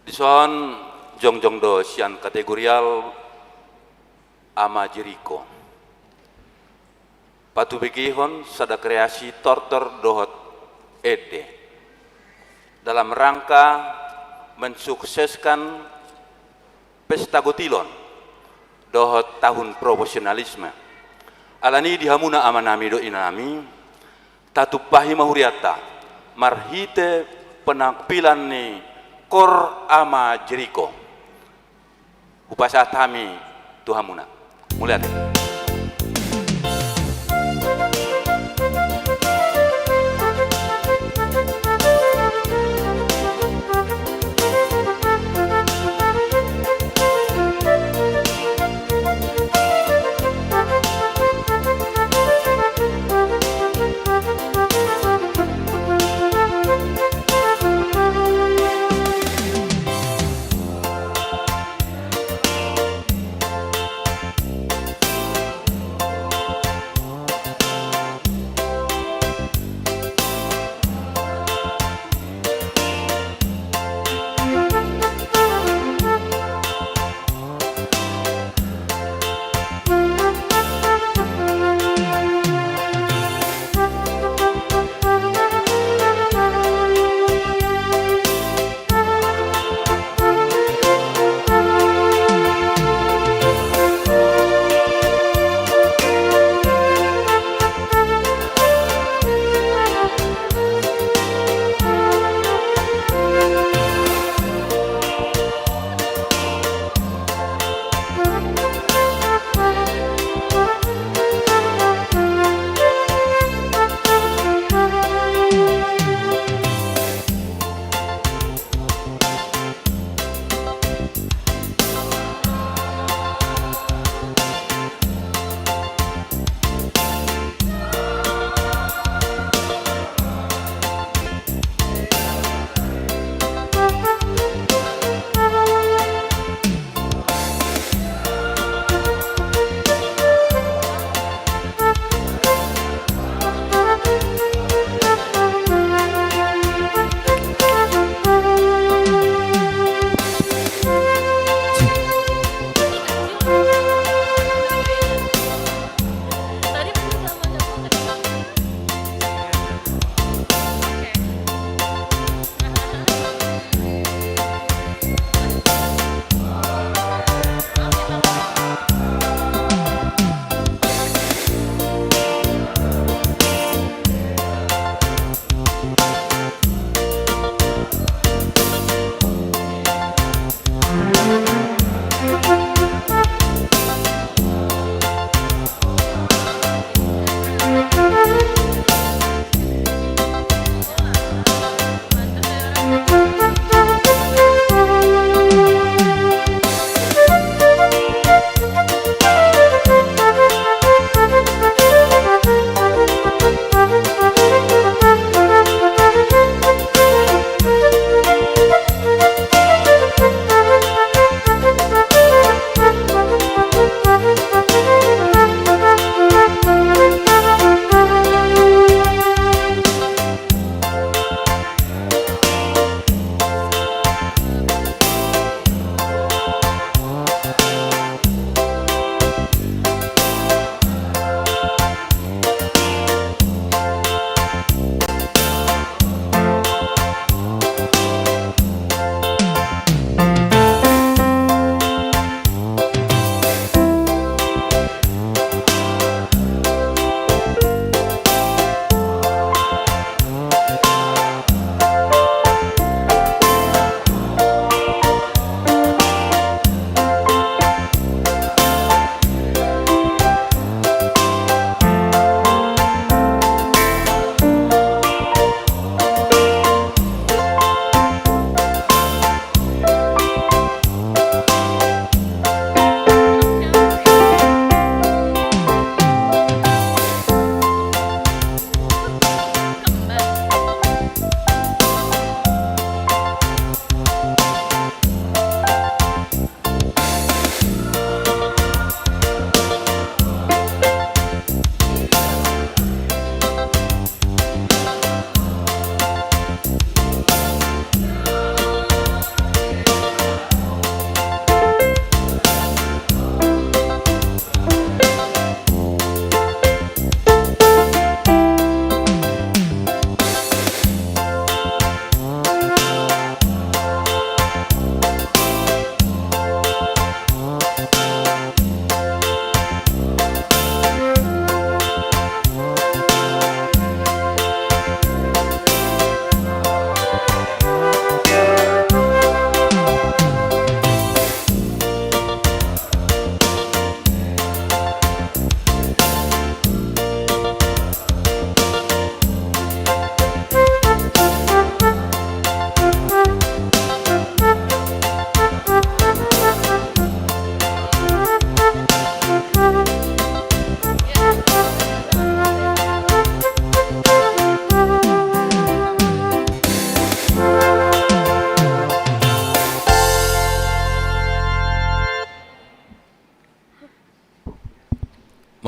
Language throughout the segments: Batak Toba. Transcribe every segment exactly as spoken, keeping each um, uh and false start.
Dison jongjong do sian kategorial Ama Jeriko. Patubegehon sada kreasi tortor dohot ende dalam rangka mensukseskan pesta gotilon dohot tahun profesionalisme. Alani di hamuna amanami dohot inanami, tatumpahi ma hurianta marhite penampilan ni Kor Ama Jeriko. Hupasahat hami tu hamuna. Mauliate.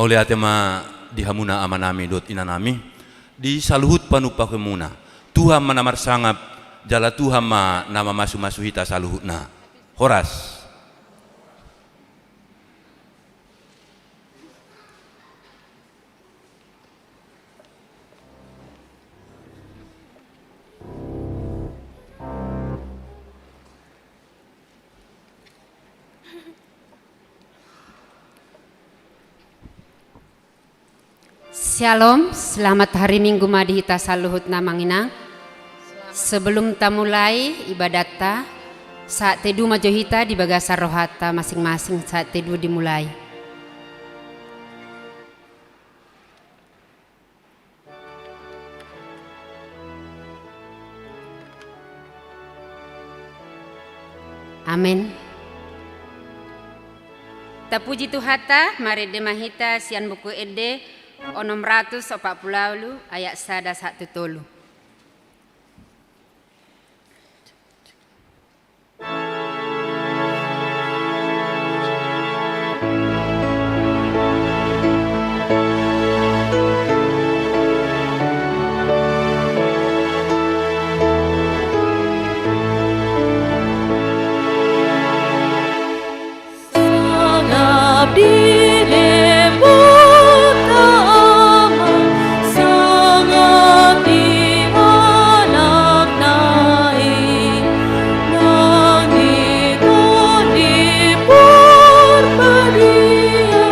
Mauliate ma di hamuna amanami dohot inanami, di saluhut panumpahianmuna. Tuhan ma na marsangap, jala Tuhan ma na mamasumasu hita saluhutna. Horas. Syalom, selamat hari Minggu ma di hita saluhutna, Amang Inang. Sebelum tamulai ibadatta, sahat tedu ma jo hita di bagasan rohanta masing-masing, sahat tedu dimulai. Amen. Tapuji Tuhanta, marende ma hita sian Buku Ende onom ratus opat pulu ualu, ayat sada sahat tu tolu. Sangap di Debata Ama, sangap di Anakna i, nang di Tondi Parbadia,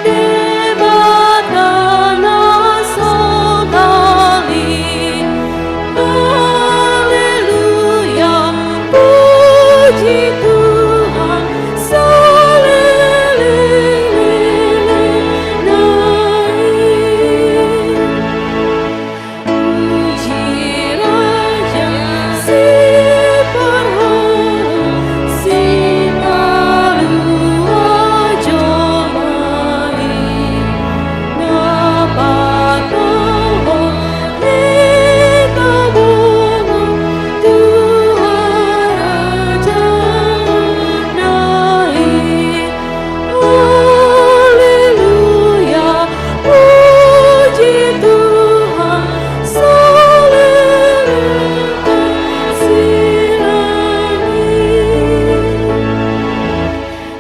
Debata na sangap i. Haleluya, puji Tuhan, saleleng-lelengna i. Puji Raja si parhorong, si palua jolma i.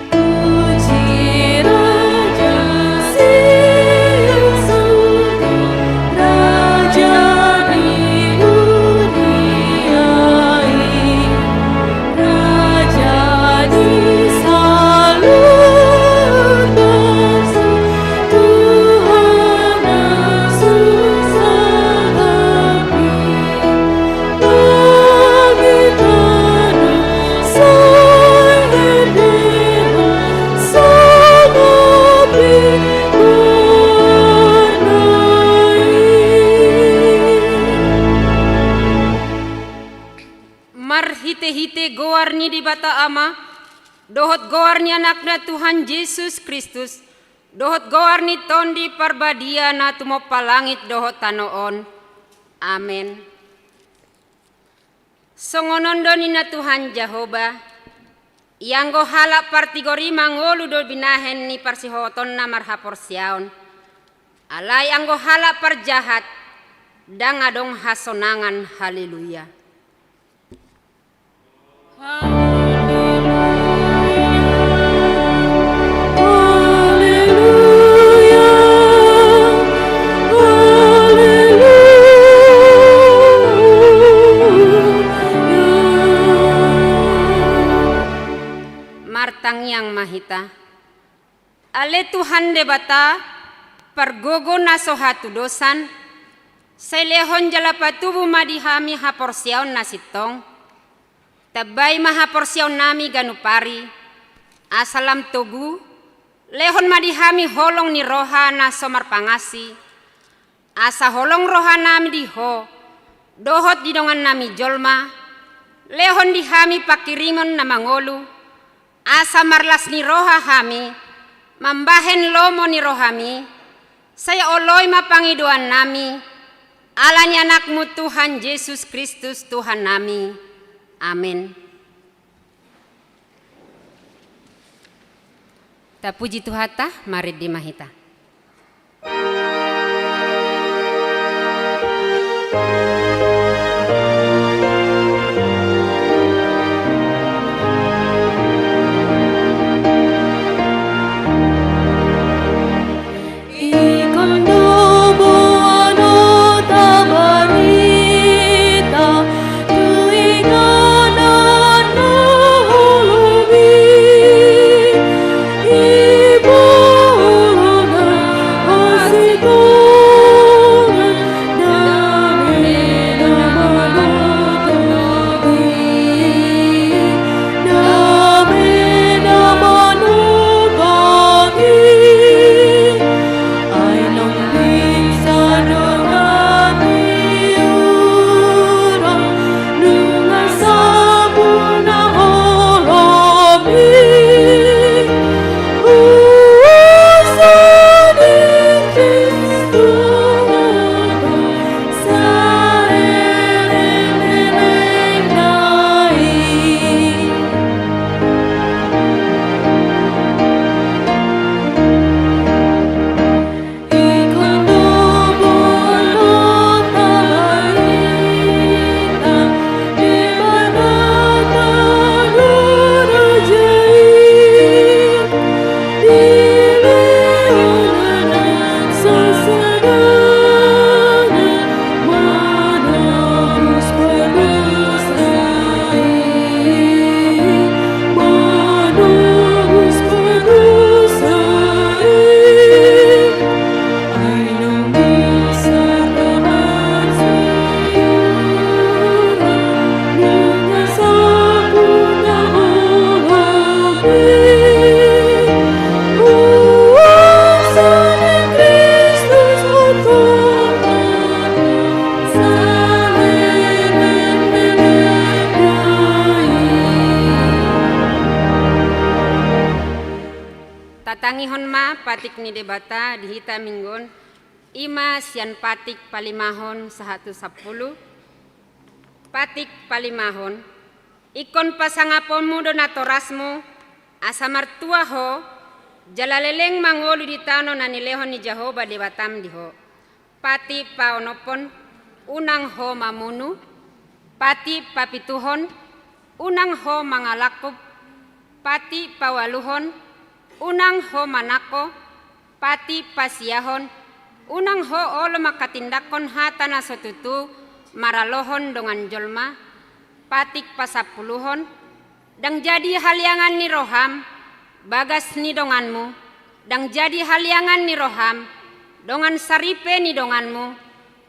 Puji Raja sian surga, Raja di dunia i, Raja di saluhut bangso, Tuhan na sangap i. Marhitehite goar ni Debata Ama, dohot goar ni Anakna Tuhan Jesus Kristus, dohot goar ni Tondi Parbadia na tumompa langit dohot tano on. Amen. Songon on do ninna Tuhan Jahowa: Ianggo halak partigor i mangolu do binahen ni parsihohotonna marhaporseaon, alai anggo halak parjahat, ndang adong hasonangan. Haleluya. Martangiang ma hita. Ale Tuhan Debata, pargogo na so hatudosan, sai lehon jala patubu ma di hami haporseaon na sintong. Tambai ma haporseaonnami ganup ari, asa lam togu, lehon ma di hami holong ni roha na so marpangansi, asa holong rohanami di Ho, dohot di dongannami jolma, lehon di hami panghirimon na mangolu, asa marlas ni roha hami, mambahen lomo ni rohami, sai oloi ma pangidoannami, ala ni Anakmu Tuhan Jesus Kristus Tuhannami. Amen. Tapuji Tuhanta, marende ma hita. Tangihon ma patik ni Debata di hita minggu on, i ma sian patik palimahon sahat tu sampulu. Patik palimahon. Ingkon pasangaponmu do natorasmu, asa martua ho, jala leleng mangolu di tano na nilehon ni Jahowa Debatam di ho. Pati paonomhon, unang ho mamunu. Pati papituhon, unang ho mangalangkup. Pati paualuhon, unang ho manangko. Pati pasiahon, unang ho olo manghatindanghon hata na so tutu maralohon dongan jolma. Patik pasampuluhon, ndang jadi haliangan ni roham bagas ni donganmu, ndang jadi haliangan ni roham dongan saripe ni donganmu,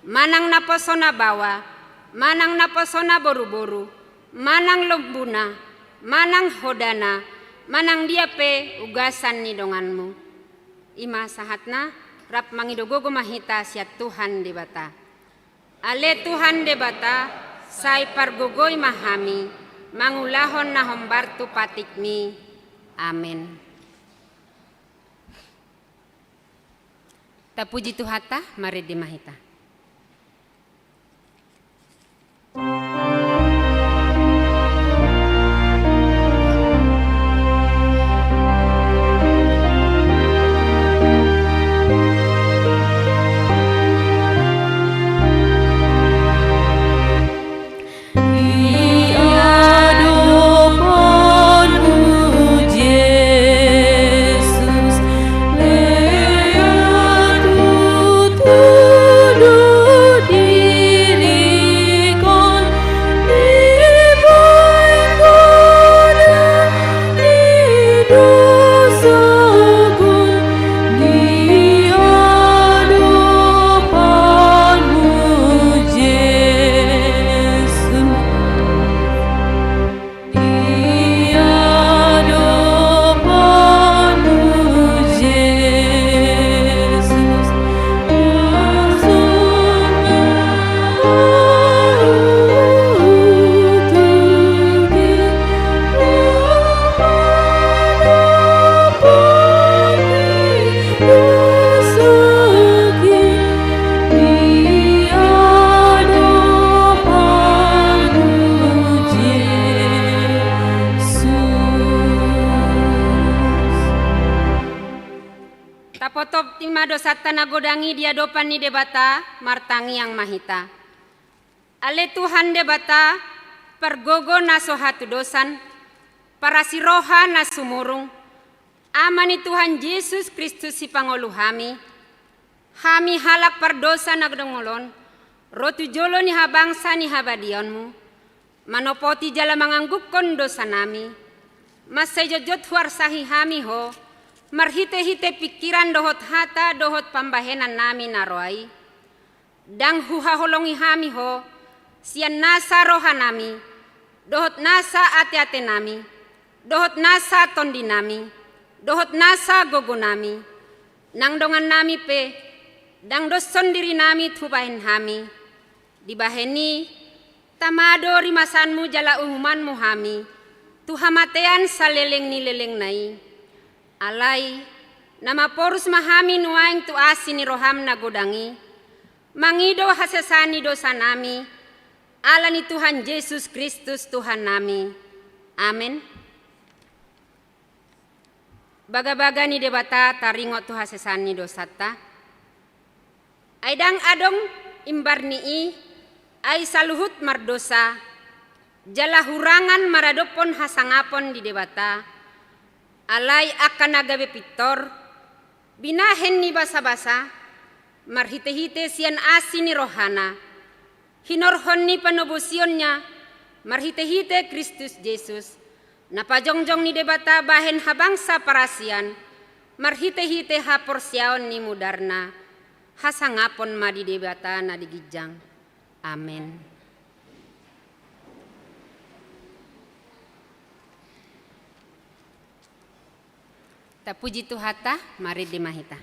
manang naposona baoa, manang naposona boruboru, manang lombuna, manang hodana, manang dia pe ugasan ni donganmu. I ma sahatna, rap mangido gogo ma hita sian Tuhan Debata. Ale Tuhan Debata, sai pargogoi ma hami, mangulahon na hombar tu patikmi. Amen. Tapuji Tuhanta, marende ma hita. Tapotop i ma dosanta na godang i di adopan ni Debata, martangiang ma hita. Ale Tuhan Debata, pargogo na so hatudosan, parasi roha na sumurung, Ama ni Tuhan Jesus Kristus sipangolu hami, hami halak pardosa na dongol on, ro tu jolo ni habangsa ni habadiaonmu, manopoti jala mangangguphon dosanami, mansai jotjot huarsahi hami ho, marhitehite pingkiran dohot hata dohot pambahenannami na roa i. Ndang huhaholongi hami ho, sian nasa rohanami, dohot nasa ateatenami, dohot nasa tondinami, dohot nasa gogonami, nang dongannami pe, ndang doshon dirinami hubahen hami. Dibahen i, tama do rimasanmu jala uhumanmu hami, tu hamatean saleleng ni lelengna i. Alai, na maporus ma hami nuaeng tu asi ni roham na godang i, mangido hasesaan ni dosanami, ala ni Tuhan Jesus Kristus Tuhannami. Amen. Bagabaga ni Debata taringot tu hasesaan ni dosanta. Ai ndang adong imbar ni i, ai saluhut mardosa, jala hurangan maradophon hasangapon di Debata, alai angka na gabe pintor, binahen ni basabasa, marhitehite sian asi ni rohana, hinorhon ni panobusionnya, marhitehite Kristus Jesus, na pajongjong ni Debata bahen habangsa parasian, marhitehite haporseaon ni mudarna, hasangapon ma di Debata na di ginjang. Amen. Tapuji Tuhanta, marende ma hita.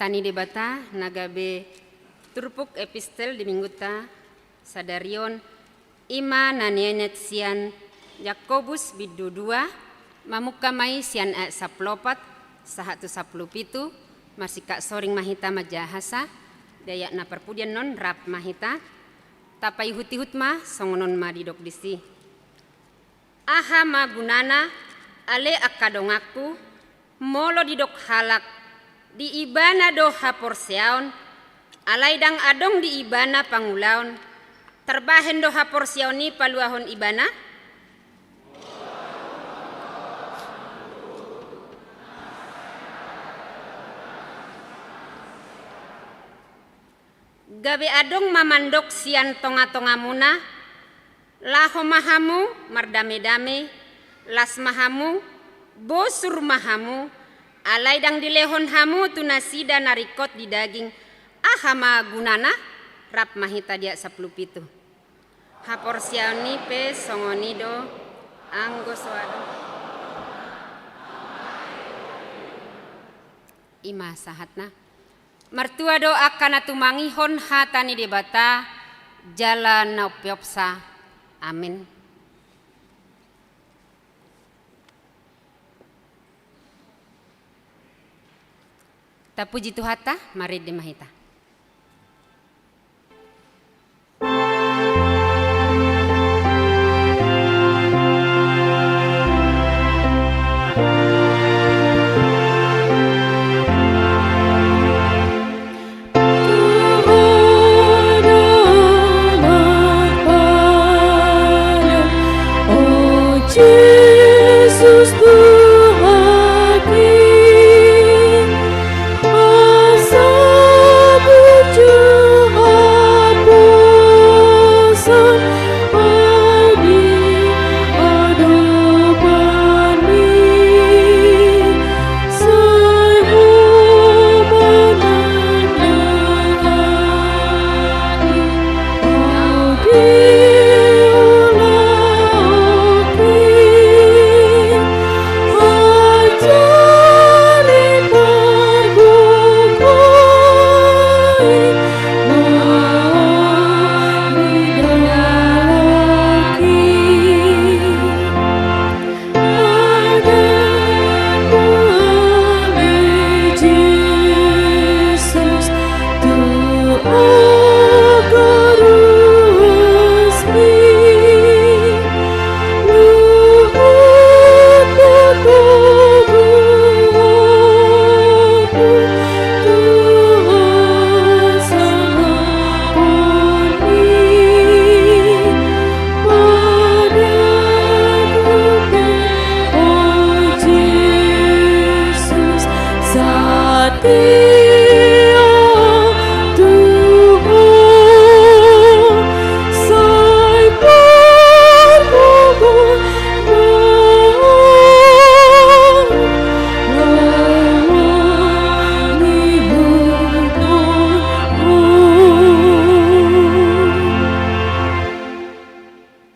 Ni Debata na gabe turpuk epistel di minggunta sadari on, i ma na niainat sian Jakobus bindu dua, mamungka ma i sian ayat sampulu opat sahat tu sampulu pitu. Marsingkat soring ma hita manjahasa. Di ayat na parpudi annon rap ma hita. Tapaihutihut ma, songon on ma didok disi. Aha ma gunana, ale angka donganku, molo didok halak, di ibana do haporseaon, alai ndang adong di ibana pangulaon, tarbahen do haporseaon i paluahon ibana? Gabe adong ma mandok sian tongatongamuna, laho ma hamu mardamedame, las ma hamu, bosur ma hamu, alai ndang dilehon hamu tu nasida na ringkot di daging, aha ma gunana? Rap ma hita di ayat sampulu pitu. Haporseaon i pe songon i do, anggo so adong. I ma sahatna. Martua do angka na tumangihon hata ni Debata jala na umpeopsa. Amin. Tapuji Tuhanta, marende ma hita. Jesus Tuhanki, asa bujur haposan i di adopanMi, sai Ho manandai.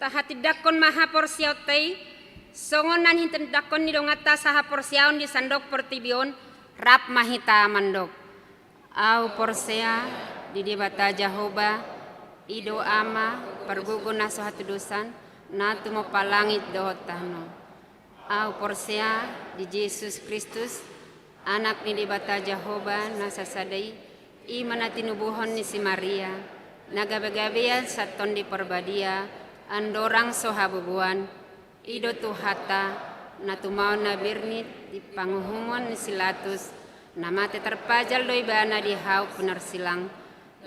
Tahatindangkon ma haporseaonta i, songon na nitindangkon ni donganta sahaporseaon di sandok portibi on, rap ma hita mandok. Ahu porsea di Debata Jahowa, i do Ama, pargogo na so hatudosan, na tumompa langit dohot tano. Ahu porsea di Jesus Kristus, Anak ni Debata Jahowa na sasada i, i ma na tinubuhon ni si Maria, na gabegabean sian Tondi Parbadia, andorang so haboboan, i do Tuhanta, na tumaon na bernit di panguhumon ni si Latus, na mate tarpajal do ibana di hau pinarsilang,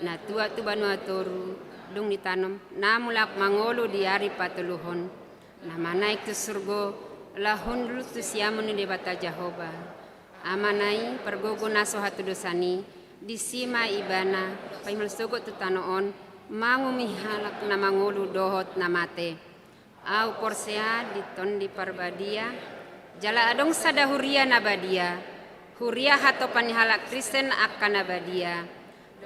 na tuat tu banua toru, dung ditanom, na mulak mangolu di ari patoluhon, na manaek tu surgo, laho hundul tu siamun ni Debata Jahowa. Amana i pargogo na so hatudosan i, disi ma ibana paima sogot tu tano on, manguhumi halak na mangolu dohot na mate. Ahu porsea di Tondi Parbadia, jala adong sada huria na badia, huria hatopan ni halak Kristen angka na badia,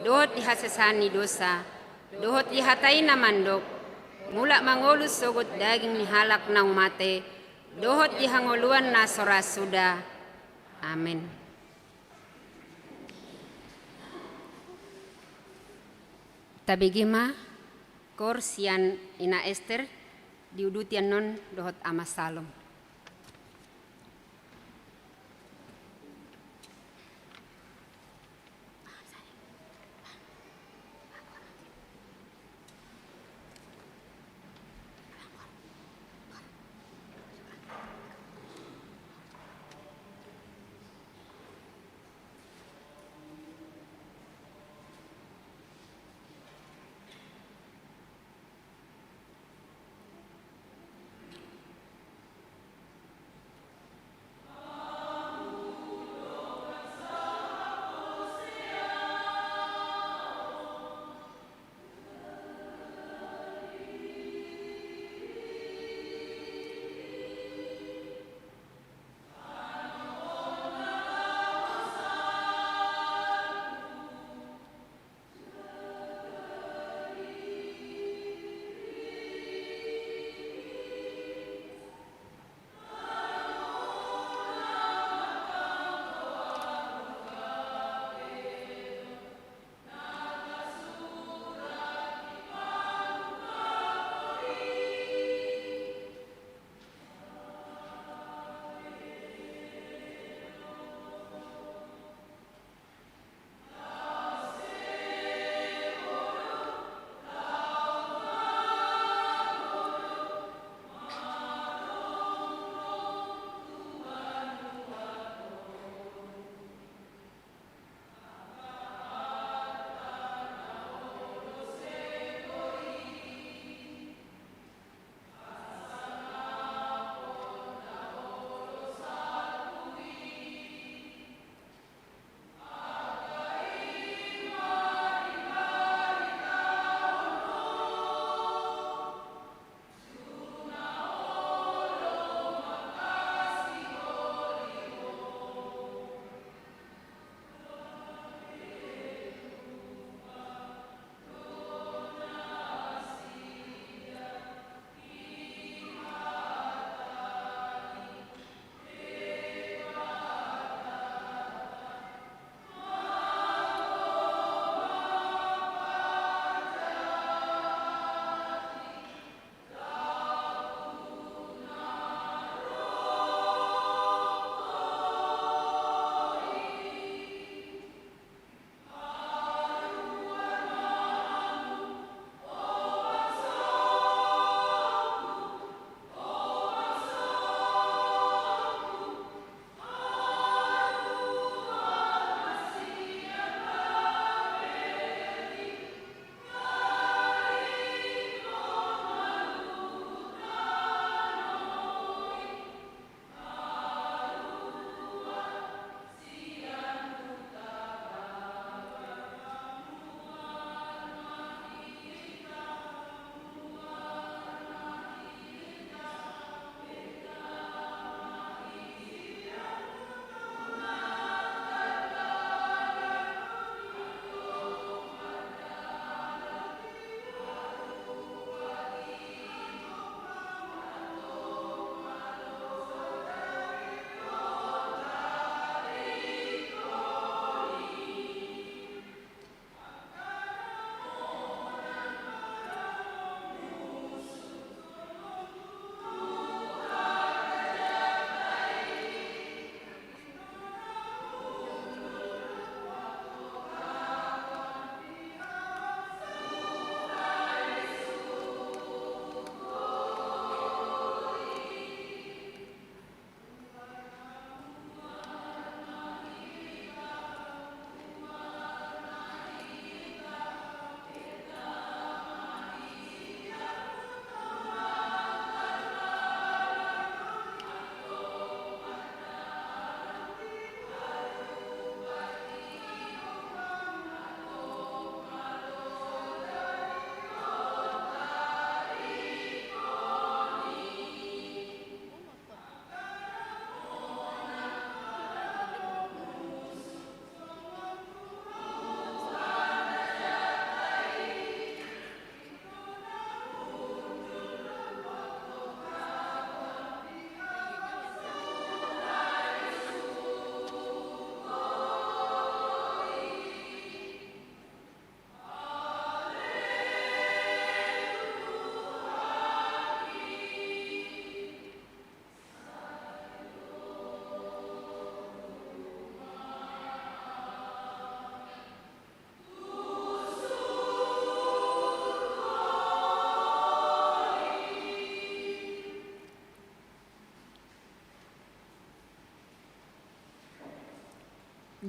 dohot di hasesaan ni dosa, dohot di hata i na mandok, mulak mangolu sogot daging ni halak naung mate, dohot di hangoluan na so ra suda. Amen. Tabege ma koor sian Ina Ester, diuduti annon dohot Ama Salom.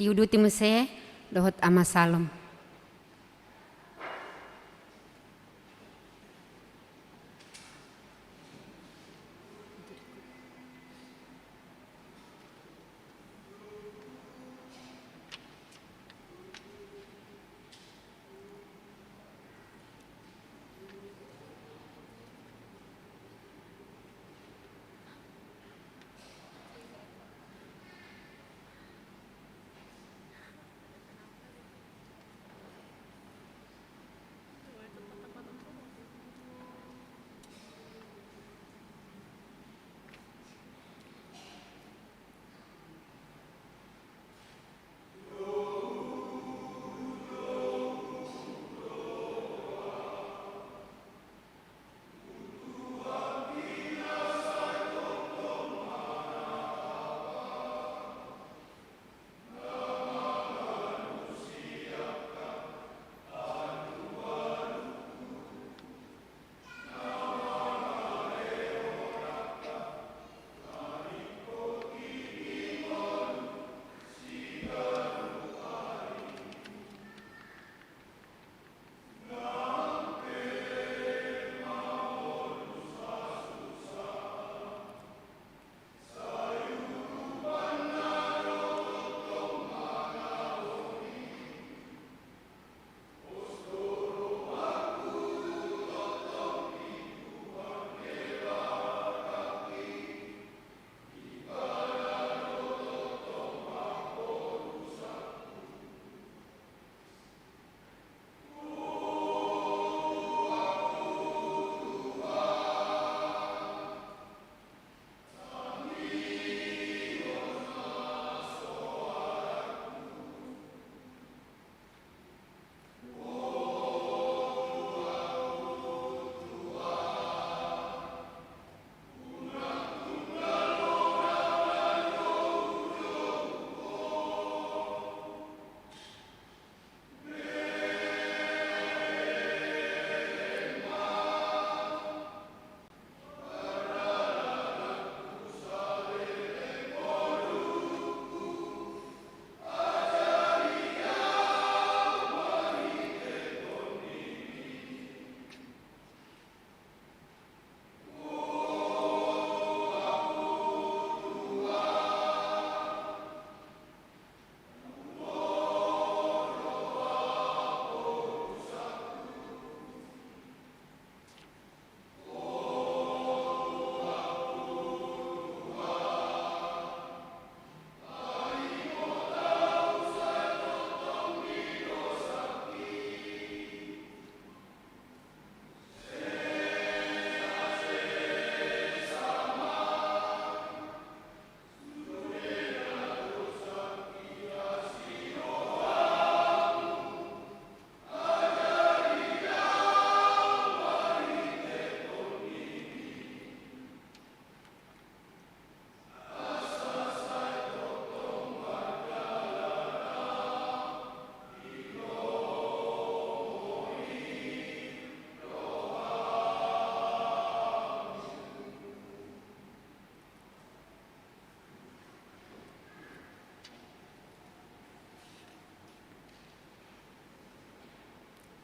Diuduti muse dohot Ama Salom.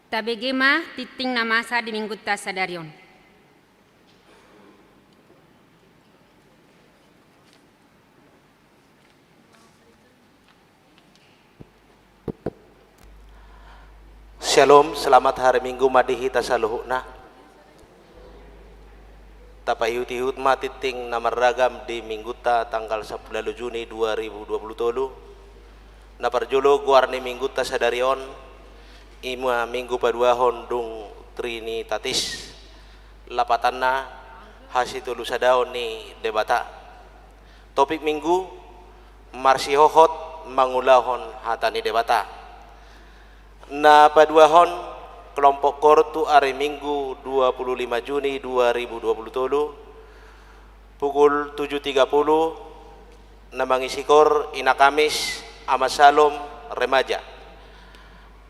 Tabege ma tingting na masa di Minggunta sadari on. Syalom, selamat hari Minggu ma di hita saluhutna. Tapaihut-ihut ma tingting na marragam di Minggunta tanggal sampulu ualu Juni dua ribu dua pulu tolu. Na parjolo, goar ni Minggunta sadari on, i ma Minggu paduahon dung Trinitatis. Lapatanna, hasitolusadaon ni Debata. Topik Minggu, marsihohot mangulahon hata ni Debata. Na paduahon, kelompok kor tu ari Minggu dua pulu lima Juni dua ribu dua pulu tolu, pukul tujuh tiga puluh, na mangisi kor Ina Kamis, Ama Salom, remaja.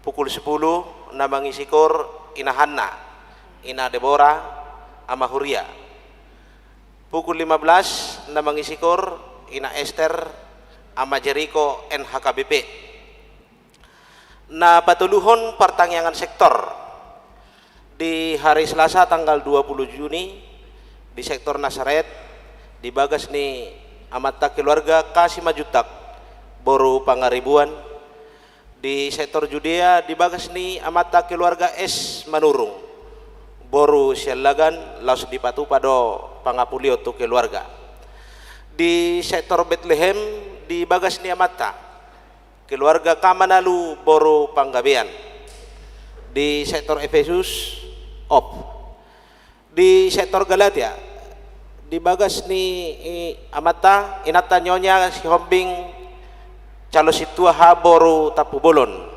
Pukul sepuluh, na mangisi kor Ina Hanna, Ina Debora, Ama Huria. Pukul lima belas, na mangisi kor Ina Ester, Ama Jeriko N H K B P. Na patoluhon partangiangan sektor. Di hari Selasa tanggal dua puluh Juni, di sektor Nasaret, di bagas ni amanta keluarga K Simanjuntak boru Pangaribuan, di sektor Judea, di bagas ni amanta keluarga S Manurung boru Siallagan, laos dipatupa do pangapulion tu keluarga. Di sektor Betlehem, di bagas ni amanta keluarga K Manalu boru Panggabean. Di sektor Efesus, op. Di sektor Galatia, di bagas ni, i, amanta, inanta, nyonya Sihombing Calo Sintua H boru Tampubolon.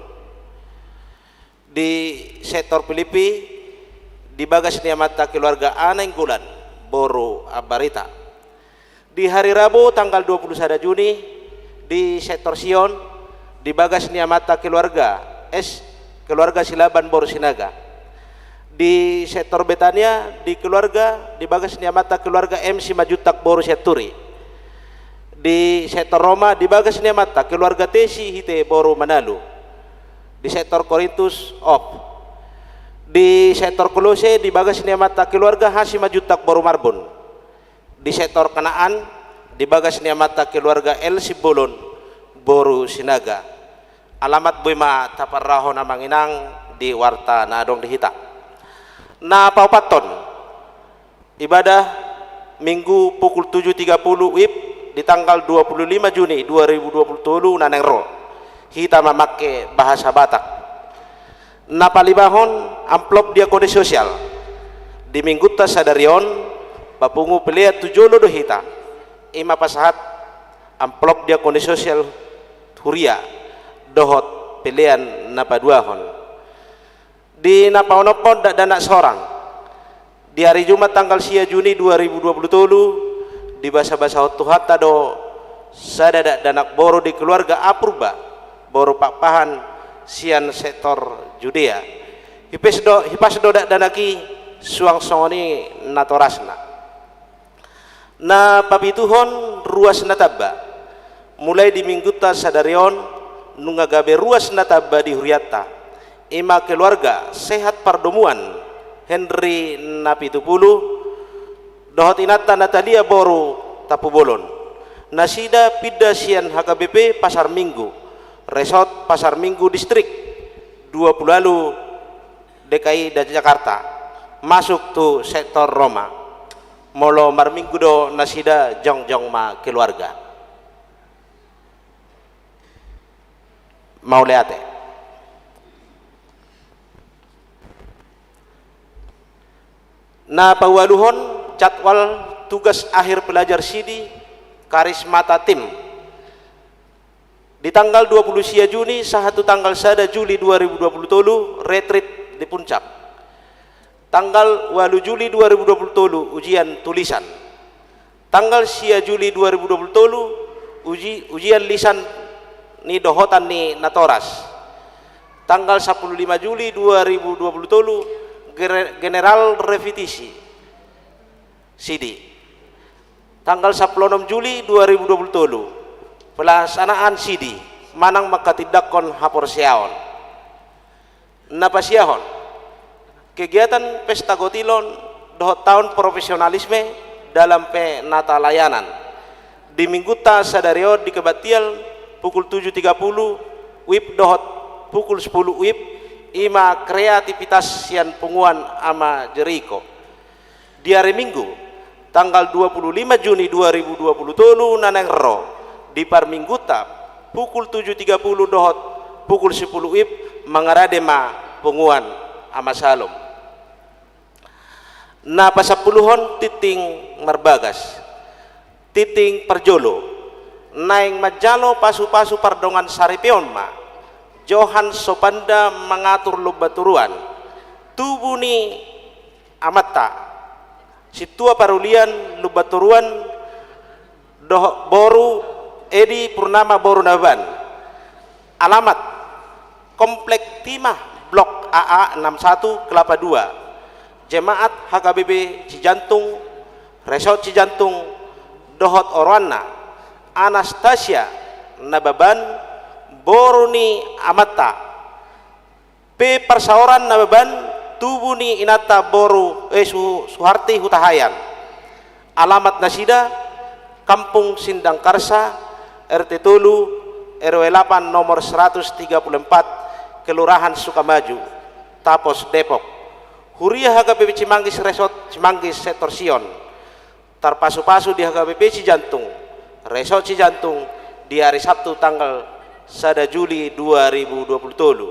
Di sektor Filipi, di bagas ni amanta keluarga A Nainggolan boru Ambarita. Di hari Rabu tanggal dua puluh sada Juni, di sektor Sion, di bagas ni amanta keluarga S, keluarga Silaban boru Sinaga. Di sektor Betania, di keluarga, di bagas ni amanta keluarga M Simanjuntak boru Sianturi. Di sektor Roma, di bagas ni amanta keluarga T Sihite boru Manalu. Di sektor Korintus, op. Di sektor Kolose, di bagas ni amanta keluarga H Simanjuntak boru Marbun. Di sektor Kanaan, di bagas ni amanta keluarga L Simbolon boru Sinaga. Alamat boi ma taparrahon, Amang Inang, di warta na adong di hita. Na paopathon, ibadah Minggu pukul tujuh tiga puluh wib di tanggal dua puluh lima Juni dua ribu dua puluh tolu na naeng ro. Hita mamangke bahasa Batak. Na palimahon, amplop diakonia sosial. Di Minggunta sadari on, papungu pelean tu jolo do hita. I ma pasahat amplop diakonia sosial huria dohot pelean na paduahon. Di na paonomhon, dakdanak sorang. Di ari Jumat tanggal sia Juni dua ribu dua puluh tolu, dibasabasahon Tuhanta do sada dakdanak boru di keluarga A Purba boru Pakpahan sian sektor Judea. Hipas do, hipas do dakdanak i, suang songon i natorasna. Na papituhon, ruas na tamba. Mulai di Minggunta sadari on, nunga gabe ruas na tamba di hurianta. I ma keluarga Sehat Pardomuan, Henry Napitupulu, dohot inanta Natalia boru Tampubolon. Nasida pinda sian H K B P Pasar Minggu, Resort Pasar Minggu Distrik dua puluh ualu D K I Jakarta, masuk tu sektor Roma. Molo marminggu do nasida, jongjong ma keluarga. Mauliate. Na paualuhon, jadwal tugas akhir pelajar sidi, Karismata Team. Di tanggal dua puluh sia Juni sahat tu tanggal sada Juli dua ribu dua puluh tolu, retreat di Puncak. Tanggal ualu Juli dua ribu dua puluh tolu, ujian tulisan. Tanggal sia Juli dua ribu dua puluh tolu, uji-, ujian lisan ni dohotan ni natoras. Tanggal sampulu lima Juli dua ribu dua puluh tolu, gere-, general repetisi sidi. Tanggal sampulu onom Juli dua ribu dua puluh tolu, pelaksanaan sidi manang manghatindanghon haporseaon. Na pasiahon, kegiatan pesta gotilon dohot taon profesionalisme dalam penatalayanan. Di Minggunta sadari on di kebaktian pukul tujuh tiga puluh wib dohot pukul sepuluh wib, i ma kreativitas sian punguan Ama Jeriko. Di ari Minggu, tanggal dua puluh lima Juni dua ribu dua puluh tolu na naeng ro, di parminggunta, pukul tujuh tiga puluh dohot pukul sepuluh wib, mangarade ma punguan Ama Salom. Na pasampuluhon, tingting marbagas. Tingting parjolo, naeng manjalo pasupasu pardongansaripeon ma Johan Sopanda mangatur Lumbantoruan, tubu ni amanta Sintua Parulian Lumbantoruan dohot boru Edi Purnama boru Nababan. Alamat: Komplek Timah, Blok A A enam satu, Kelapa dua. Jemaat H K B P Cijantung, Resort Cijantung, dohot oroanna: Anastasia Nababan, boru ni amanta. P. Parsaoran Nababan, tubu ni inanta boru, eh, Su-, Suharti Hutahaean. Alamat nasida, Kampung Sindang Karsa, R T tolu, R W delapan, nomor seratus tiga puluh empat, Kelurahan Sukamaju, Tapos, Depok. Huria H K B P Cimanggis, Resort Cimanggis, Sektor Sion. Tarpasupasu di H K B P Cijantung, Resort Cijantung, di ari Sabtu tanggal sada Juli dua ribu dua puluh tolu.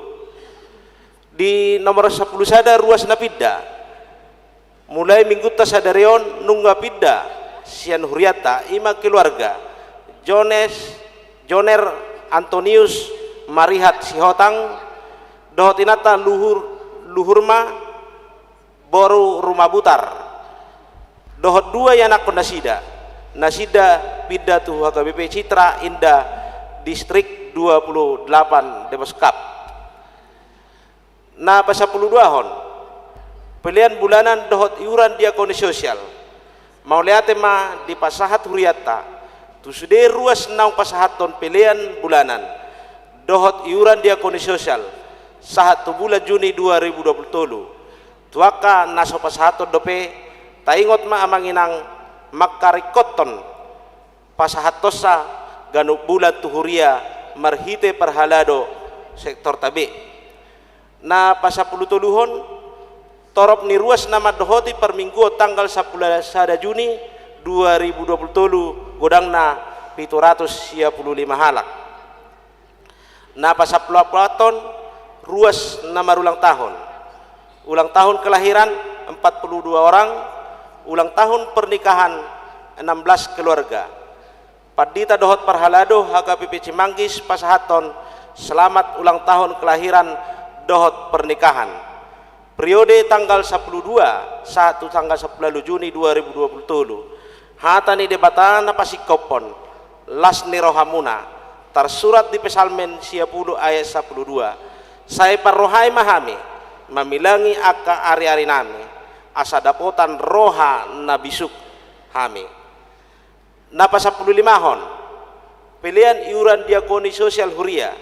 Di nomor sampulu sada ruas na pinda. Mulai minggunta sadari on nunga pinda sian hurianta, i ma keluarga Jones, Joner Antonius Marihat Sihotang, dohot inanta Luhur, Luhurma, boru Rumabutar, dohot dua ianakhon nasida, nasida pinda tu H K B P Citra Indah, Distrik dua puluh delapan, Depok Sekap. Na pasampuluduahon, pelean bulanan dohot iuran diakoni sosial. Mauliate ma dipasahat hurianta tu sude ruas naung pasahathon pelean bulanan dohot iuran diakoni sosial sahat tu bulan Juni dua ribu dua puluh tolu. Tu angka na so pasahathon dope, taingot ma amang inang mangkaringkothon pasahathonsa ganup bulan tu huria marhite parhalado sektorta be. Na pasampulutoluhon, torop ni ruas na mandohoti parmingguon tanggal sampulu sada Juni dua ribu dua puluh tolu, godangna pitu ratus sia pulu lima halak. Na pasampuluopathon, ruas na marulang tahun. Ulang tahun kelahiran empat puluh dua orang, ulang tahun pernikahan enam belas keluarga. Pandita dohot parhalado H K B P Cimanggis pasahathon selamat ulang tahun kelahiran dohot pernikahan. Periode tanggal sampulu dua sahat tu tanggal sampulu ualu Juni dua ribu dua puluh tolu. Hata ni Debata na pasingkophon las ni rohamuna, tarsurat di Psalmen sia pulu ayat sampulu dua. Sai parrohai ma hami mamilangi angka ariarinami, asa dapotan roha na bisuk hami. Na pasampululimahon, pelean iuran diakoni sosial huria.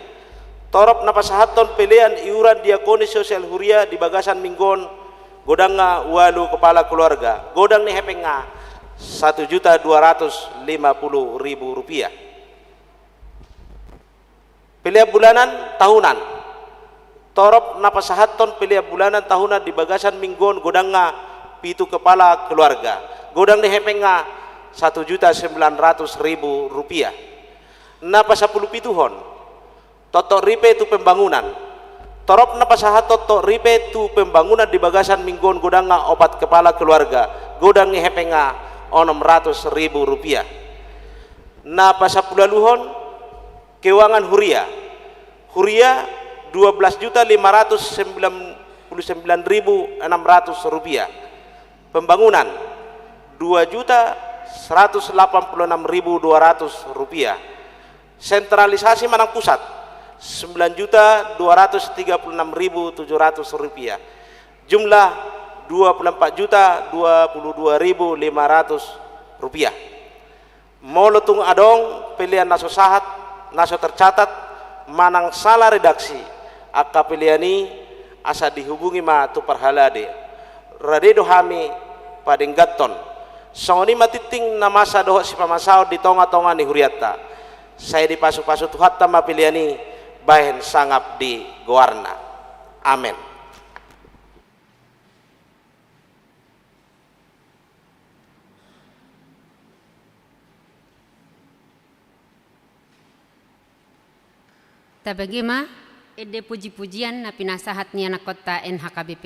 Torop na pasahathon pelean iuran diakoni sosial huria di bagasan minggu on, godangna ualu kepala keluarga, godang ni hepengna satu juta dua ratus lima puluh ribu rupiah. Pelean bulanan tahunan. Torop na pasahathon pelean bulanan tahunan di bagasan minggu on, godangna pitu kepala keluarga, godang ni hepengna satu juta sembilan ratus ribu rupiah. Na pasampulupituhon, toktok ripe tu pembangunan. Torop na pasahat toktok ripe tu pembangunan di bagasan minggu on, godangna opat kepala keluarga, godang ni hepengna onom ratus ribu rupiah. Na pasampuluualuhon, keuangan huria. Huria, dua belas juta lima ratus sembilan puluh sembilan ribu enam ratus rupiah. Pembangunan, dua juta seratus delapan puluh enam ribu dua ratus rupiah. Sentralisasi manang pusat, sembilan juta dua ratus tiga puluh enam ribu tujuh ratus rupiah. Jumlah, dua puluh empat juta dua puluh dua ribu lima ratus rupiah. Molo tung adong pelean na so sahat, na so tercatat, manang sala redaksi angka pelean i, asa dihubungi ma tu parhalado. Rade do hami padengganhon. Songon i ma tingting na masa dohot sipamasaon di tongatonga ni hurianta. Sai dipasupasu Tuhanta ma pelean i bahen sangap di goarna. Amen. Tabege ma ende pujipujian na pinasahat ni anakhonta N H K B P.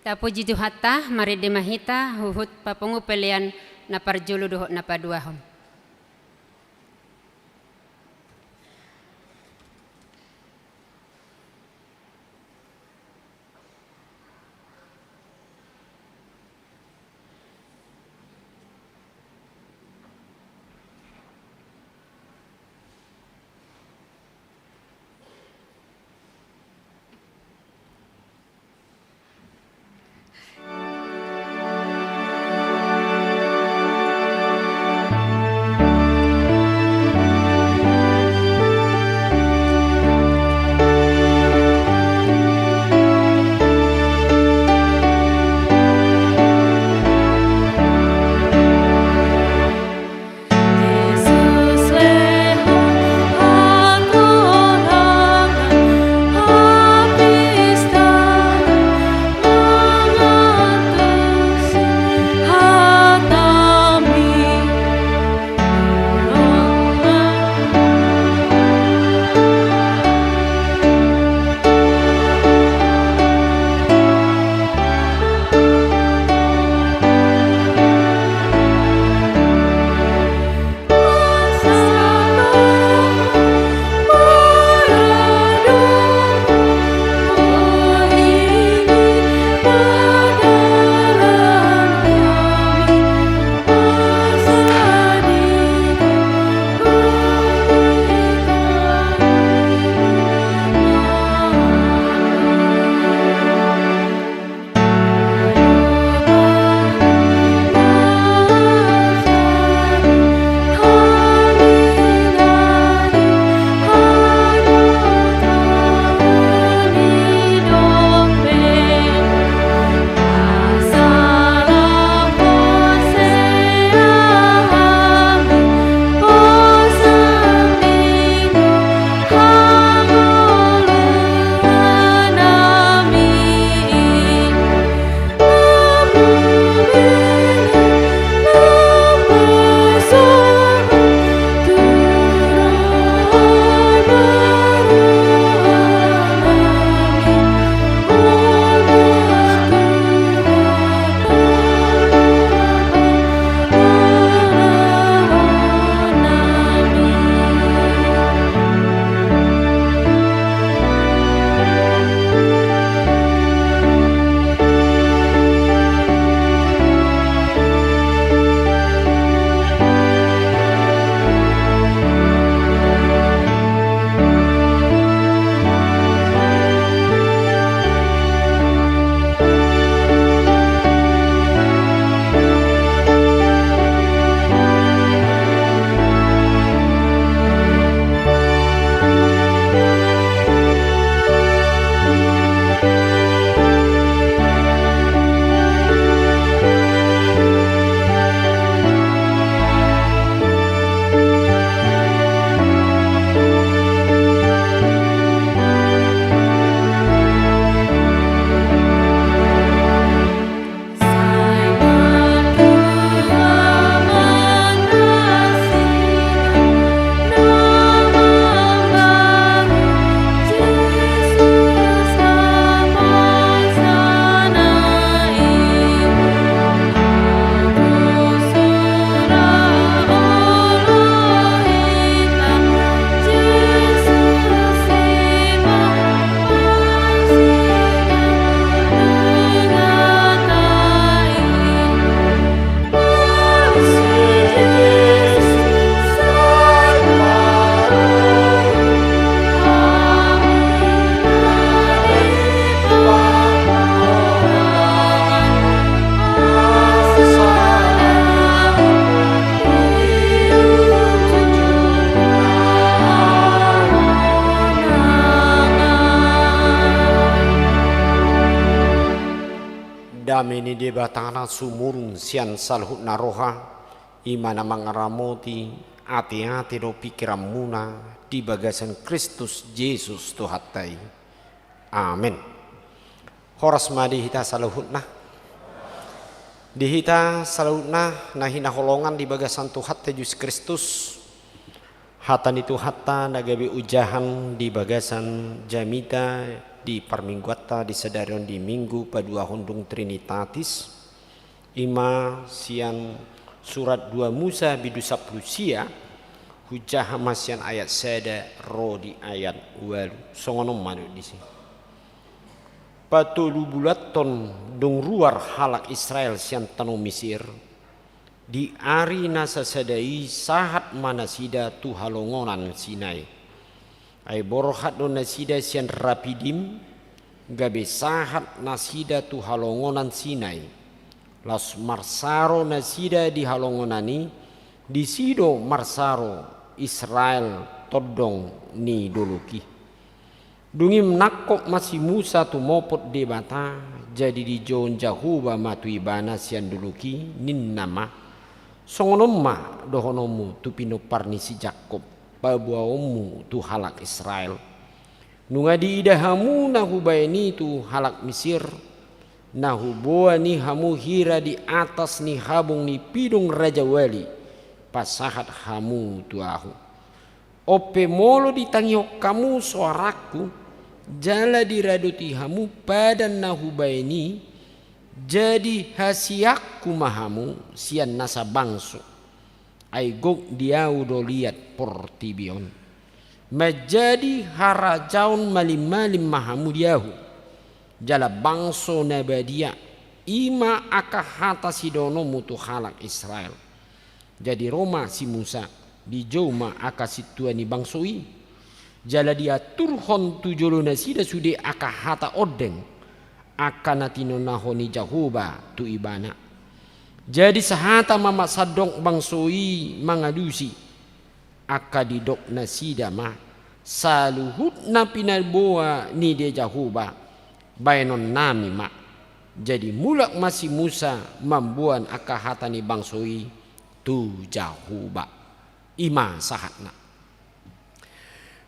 Tapuji Tuhanta, marende ma hita huhut papungu pelean na parjolo dohot na paduahon. Dame ni Debata na sumurung sian saluhutna roha, i ma na mangaramoti ateate dohot pingkiranmuna di bagasan Kristus Jesus Tuhanta i. Amen. Horas ma di hita saluhutna. Di hita saluhutna na hinaholongan di bagasan Tuhanta Jesus Kristus, hata ni Tuhanta na gabe ojahan di bagasan jamita Di parmingguanta di sadari on di Minggu paduahon dung Trinitatis, ima sian surat dua Musa bindu sampulu sia, hujaha ma sian ayat sada ro di ayat ualu. Songon on ma dohot disi. Patolu bulanhon dung ruar halak Israel sian tano Misir, di ari na sasada i sahat ma nasida tu halongonan Sinai. Ai borhat do nasida sian Rapidim, gabe sahat nasida tu halongonan Sinai. Laos marsaro nasida di halongonan i, disi do marsaro Israel tondong ni dolok i. Dung i nangkok ma si Musa tumopot Debata, jadi dijou Jahowa ma tu ibana sian dolok i, ninna ma: Songon on ma dohononmu tu pinompar ni si Jakkob, paboaonmu tu halak Israel: Nunga diida hamu na hubaen i tu halak Misir, na huboan i hamu hira di atas ni habong ni pidong rajawali, pasahat hamu tu ahu. On pe molo ditangihon hamu soarangku, jala diradoti hamu padan na hubaen i, jadi hasianku ma hamu sian nasa bangso. Ai gok di ahu do liat portibi on. Manjadi harajaon malim-malim ma hamu di ahu, jala bangso na badia. I ma angka hata sidohononmu tu halak Israel. Jadi ro ma si Musa, dijou ma angka sintua ni bangso i, jala diaturhon tu jolo nasida sude angka hata ondeng, angka na tinonahon ni Jahowa tu ibana. Jadi sahata ma sandok bangso i mangalusi, angka didok nasida ma: Saluhut na pinaboa ni Jahowa, baenonnami ma. Jadi mulak ma si Musa mamboan angka hata ni bangso i tu Jahowa. I ma sahatna.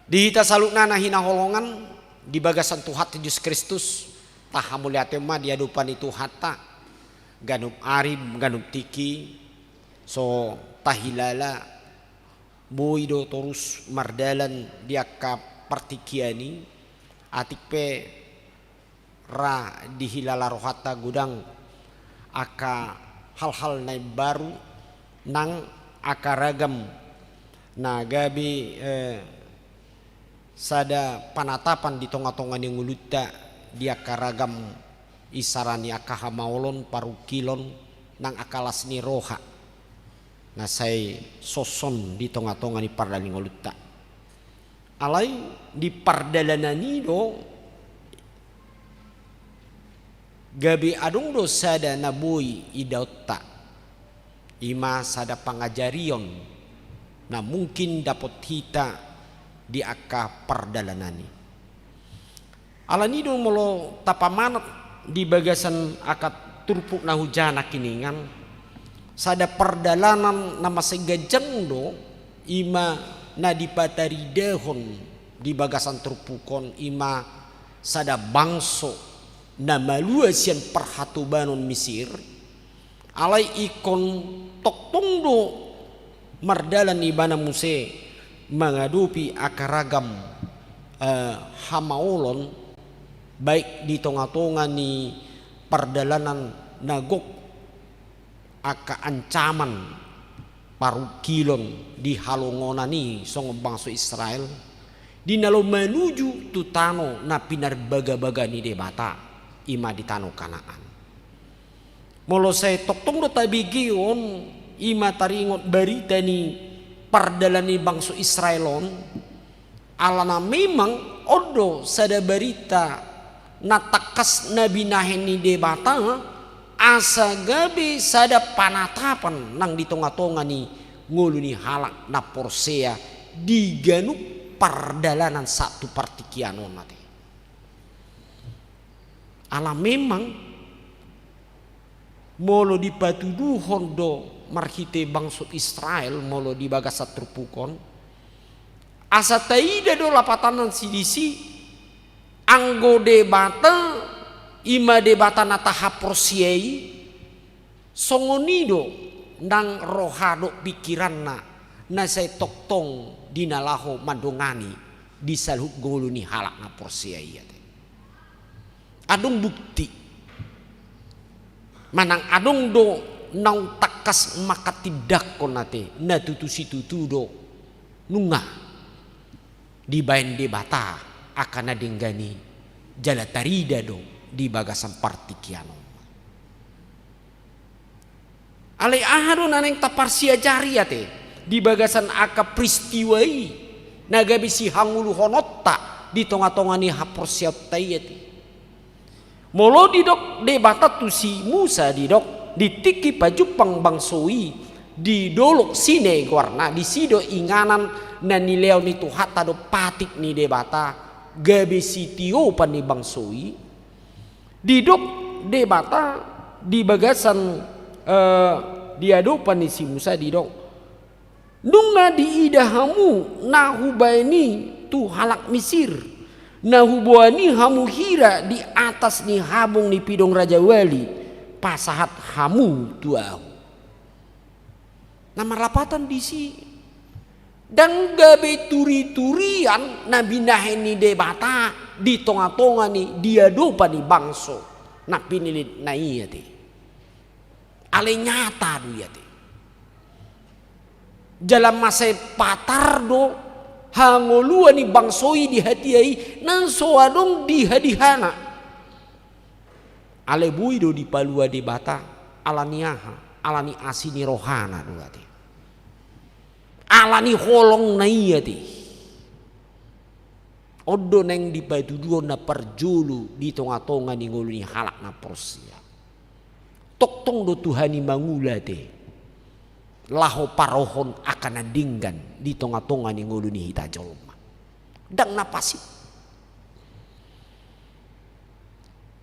Di hita saluhutna na hinaholongan di bagasan Tuhanta Jesus Kristus, tahamauliateon ma di adopan ni Tuhanta, ganup ari, ganup tingki, so tahilala, boi do torus mardalan di angka partingkian i, atik pe ra dihilala rohanta godang angka hal-hal na imbaru nang angka ragam na gabe, eh, sada panatapan di tonga-tonga ni ngolunta di angka ragam isarani angka hamaolon, parungkilon, nang angka las ni roha na sai songon di tonga-tonga ni pardalanan ni ngolunta. Alai di pardalanan i do gabe adong do sada na boi idaonta, i ma sada pangajarion na mungkin dapot hita di angka pardalanan i. Alani do molo tapamanat di bagasan angka turpuk na hujaha nangkiningan, sada pardalanan na mansai ganjang do, i ma na dipataridahon di bagasan turpuk on, i ma sada bangso na malua sian parhatobanon Misir, alai ingkon tongtong do mardalan ibana muse mangadopi angka ragam, eh, hamaolon, baik di tonga-tonga ni pardalanan na gok angka ancaman parungkilon di halongonan i songon bangso Israel, di na laho manuju tu tano na pinarbaga-baga ni Debata, i ma di tano Kanaan. Molo sai tongtong do tabege on, i ma taringot barita ni pardalanan ni bangso Israel on, alana memang on do sada barita na tangkas na binahen ni Debata, asa gabe sada panatapan nang di tonga-tonga ni ngolu ni halak na porsea di ganup pardalanan sahat tu partingkian on ate. Ala memang molo dipatuduhon do marhite bangso Israel, molo di bagasan turpuk on, asa taida do lapatanna sidisi, anggo Debata, i ma Debata na tahaporseai, songon i do nang roha dohot pingkiranna na sai tongtong di na laho mandongani di saluhut ngolu ni halak na porsea i ate. Adong bukti manang adong do naung tangkas manghatindanghon ate na tutu situtu do nunga dibaen Debata angka na denggan i jala tarida do di bagasan partingkian on. Alai aha do na naeng taparsiajari ate di bagasan angka peristiwa i na gabe sihangoluhononta di tongatonga ni haporseaonta i ate? Molo didok Debata tu si Musa, didok di tingki pajumpang bangso i di dolok Sinai goarna, disi do inganan na nilehon ni Tuhanta do patik ni Debata gabe sitiopan ni bangso i. Didok Debata di bagasan, eh, di adopan ni si Musa, didok: Nunga diida hamu na hubaen i tu halak Misir, na huboan i hamu hira di atas ni habong ni pidong rajawali, pasahat hamu tu ahu. Na marlapatan disi, ndang gabe turiturian na binahen ni Debata di tongatonga ni, di adopan ni bangso na pinillitna i ate. Alai nyata do i ate. Jala mansai patar do hangoluan ni bangso i di hatiha i na so adong dihadihana. Alai boi do dipalua Debata, ala ni aha? Ala ni asi ni rohana do ate. Ala ni holongna i ate. On do naeng dipatuduhon na parjolo di tongatonga ni ngolu ni halak na porsea. Tongtong do Tuhan i mangula ate laho parohon angka na denggan di tongatonga ni ngolu ni hita jolma. Ndang na pas i.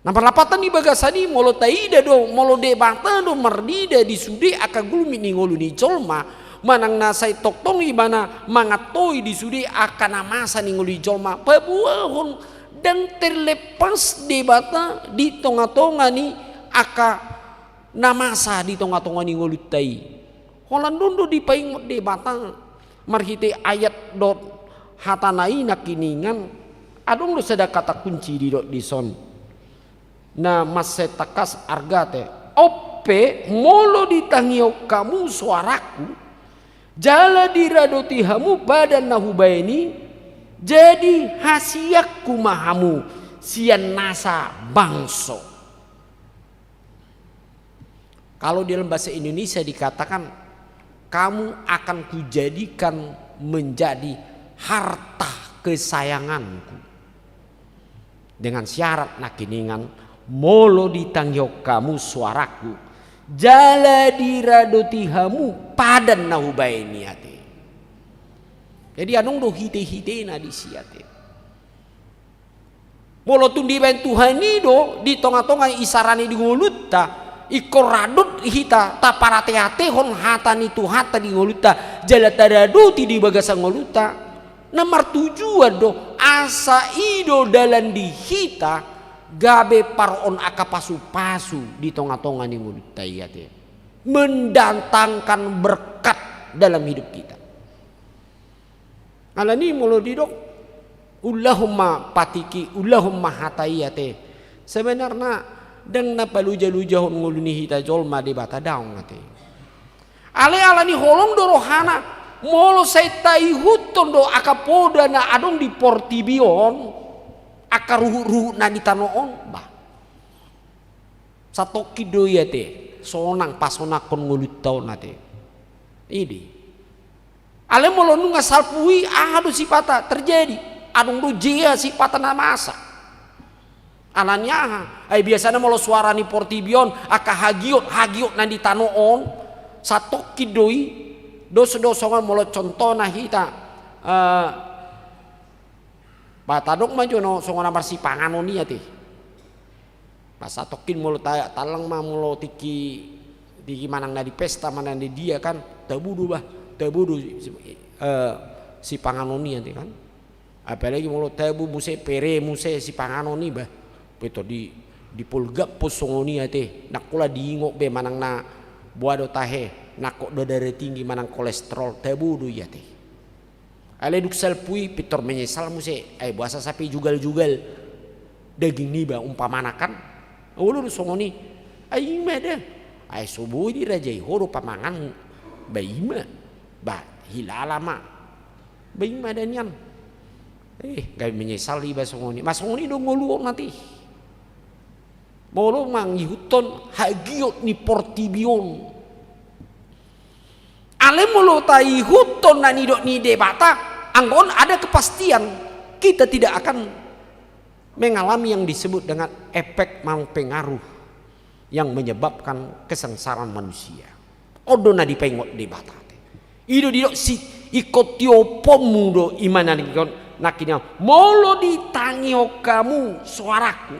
Na marlapatan di bagasan i, molo taida do, molo Debata do marnida di sude angka gulmit ni ngolu ni jolma, manang na sai tongtong ibana mangantoi di sude angka na masa ni ngolu ni jolma, paboahon ndang terlepas Debata di tongatonga ni angka na masa di tongatonga ni ngolunta i. Holan on do dipaingot Debata marhite ayat dohot hatana i nangkiningan. Adong do sada kata kunci didok dison na mansai tangkas arga ate: On pe, molo ditangihon hamu soarangku, jala diradoti hamu padan na hubaen i, jadi hasianku ma hamu sian nasa bangso. Kalau di dalam bahasa Indonesia dikatakan, kamu akan kujadikan menjadi harta kesayanganku. Dengan syarat nangkiningan, molo ditangihon hamu soarangku, jala diradoti hamu padan na hubaen i ate. Jadi adong do hitehitena disi ate. Molo tung dibaen Tuhan i do di tongatonga isarani di ngolunta, ingkon radot hita taparateatehon hata ni Tuhanta di ngolunta, jala taradoti di bagasan ngolunta, na martujuan do asa i do dalan di hita gabe paroon angka pasupasu di tongatonga ni ngolunta i ate. Mendatangkan berkat dalam hidup kita. Alani molo didok, ulahon ma patik i, ulahon ma hata i ate. Sebenarna ndang na palujalujahon ngolu ni hita jolma Debata, daong ate. Alai alani holong do rohana, molo sai taihuthon do angka poda na adong di portibi on, angka ruhutruhut na di tano on, bah. Satongkin do i ate, sonang pasonangkon ngolunta on ate. Idi. Alai molo nunga salpu i, aha do sipata terjadi? Adong do jea sipata na masa. Alani aha? Ai biasana molo soara ni portibi on, angka hagiot, hagiot na di tano on, satongkin do i. Dos do songon molo contohna hita, eh, Bah, tadok ma jo na songon na marsipanganon i ate. Bah, satongkin molo ta-, tallang ma molo tingki, tingki manang na di pesta, manang na di dia kan, tabo do bah, tabo do, eh, sipanganon i ate kan. Apalagi molo tabo muse, pere muse sipanganon i bah. Peto di, dipolgaphon songon i ate. Ndang pola diingot be manang na boha do tahe, nangkok do darah tinggi manang kolesterol, tabo do i ate. Alai dung salpu i pintor menyesal muse, ai boasa sape jugal-jugal. daging niba umpamana kan. Olo do songon i. Ai ima da. Ai so boi dirajai ho do pamangan. Ba ima. Ba hilala ma. Ba ima da nian. Eh, gabe menyesal iba songon i. Ma songon i do ngolu on nanti. Molo mangihuthon hagiot ni portibi on. Alai molo taihuthon na nidok ni Debata, anggo on ada kepastian, kita tidak akan mengalami yang disebut dengan efek mang pengaruh yang menyebabkan kesengsaraan manusia. On do na dipaingot Debata. I do didok si ingkon tioponmu do ima na nangkinia, molo ditangihon hamu soaraku,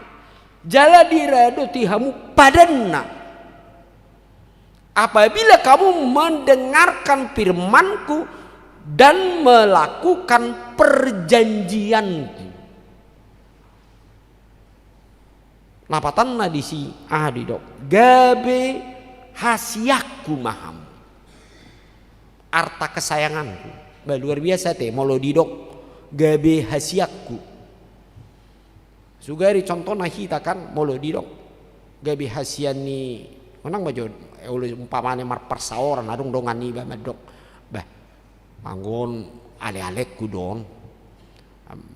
jala diradoti hamu padanna. Apabila kamu mendengarkan firmanku dan melakukan perjanjianku. Lapatanna disi aha didok, gabe hasianku ma hamu. Arta kesayanganku. Ba luar biasa te, molo didok gabe hasianku. Sugari contohna hita kan, molo didok gabe hasian ni, unang ma jo, eh, olo umpamana marparsaoran, adong dongan niba mandok, bah, anggo on ale-alengku do on.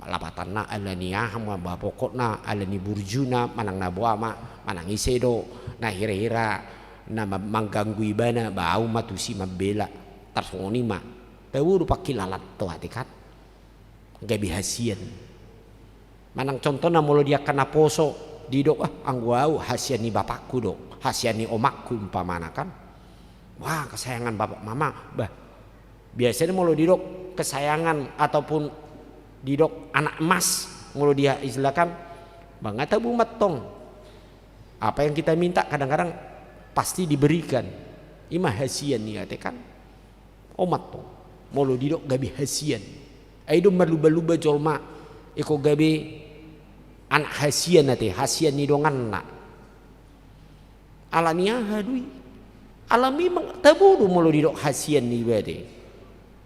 Lapatanna ala ni aha ma, bah, pokokna ala ni burjuna, manang na boha ma, manang ise do na hira-hira na ma-, mangganggu ibana, bah, au ma tusi mambela. Tarsongon i ma. Tabo do pangkilalaan tu ate kan. Gabe hasian. Manang contohna molo di angka naposo, didok, ah, anggo au hasian ni bapakku do, hasian ni omakku umpamana kan. Wah, kesayangan bapak mama, bah. Biasanya molo didok kesayangan ataupun didok anak emas, molo dia istilahkan, bah, nga tabo mantong. Apa yang kita minta kadang-kadang pasti diberikan. Ima hasian ni ate kan. Omat do. Molo didok gabe hasian. Ai do marlumba-lumba jolma ingkon gabe anak hasian ate, hasian ni donganna. Ala ni aha do i? Ala memang tabo do molo didok hasian niba ate.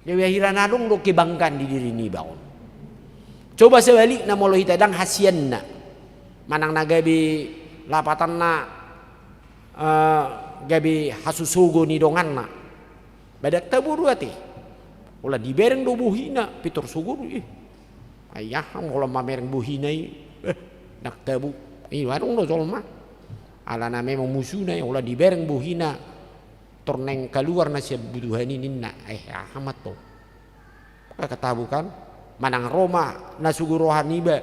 Gabe hira na adong do kebanggaan di diri niba on. Coba sebalikna molo hita ndang hasianna. Manang na gabe lapatanna, eh, gabe hasusogo ni donganna. Ba ndang tabo do ate. Holan dibereng do bohina, pintor sogo do i. Ai aha, holan mamereng bohina i. Eh, ndang tabo. I adong do jolma. Alana memang musuna i, holan dibereng bohina. Tor naeng kaluar na sian butuhan i ninna. Eh, aha ma tong. Nga tabo kan. Manang ro ma na sogo roha niba,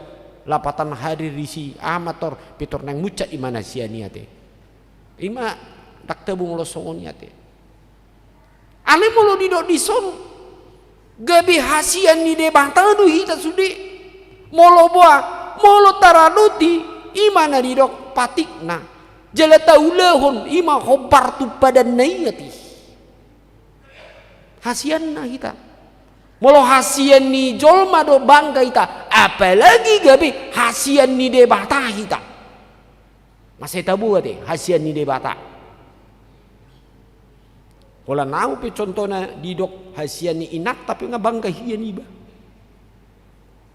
lapatan hadir disi, aha ma tor, pintor naeng muncak ima na sian i ate. Ima ndang tabo molo songon i ate. Alai molo didok dison, gabe hasian ni Debata do hita sude. Molo boha, molo taradoti, ima na didok patikna. Jala taulahon, ima hombar tu padanna i ate. Hasianna hita. Molo hasian ni jolma do bangga hita, apalagi gabe hasian ni Debata hita. Masa i tabo ate, hasian ni Debata. Holan au pe contohna didok hasian ni inanta pe nga bangga hian iba.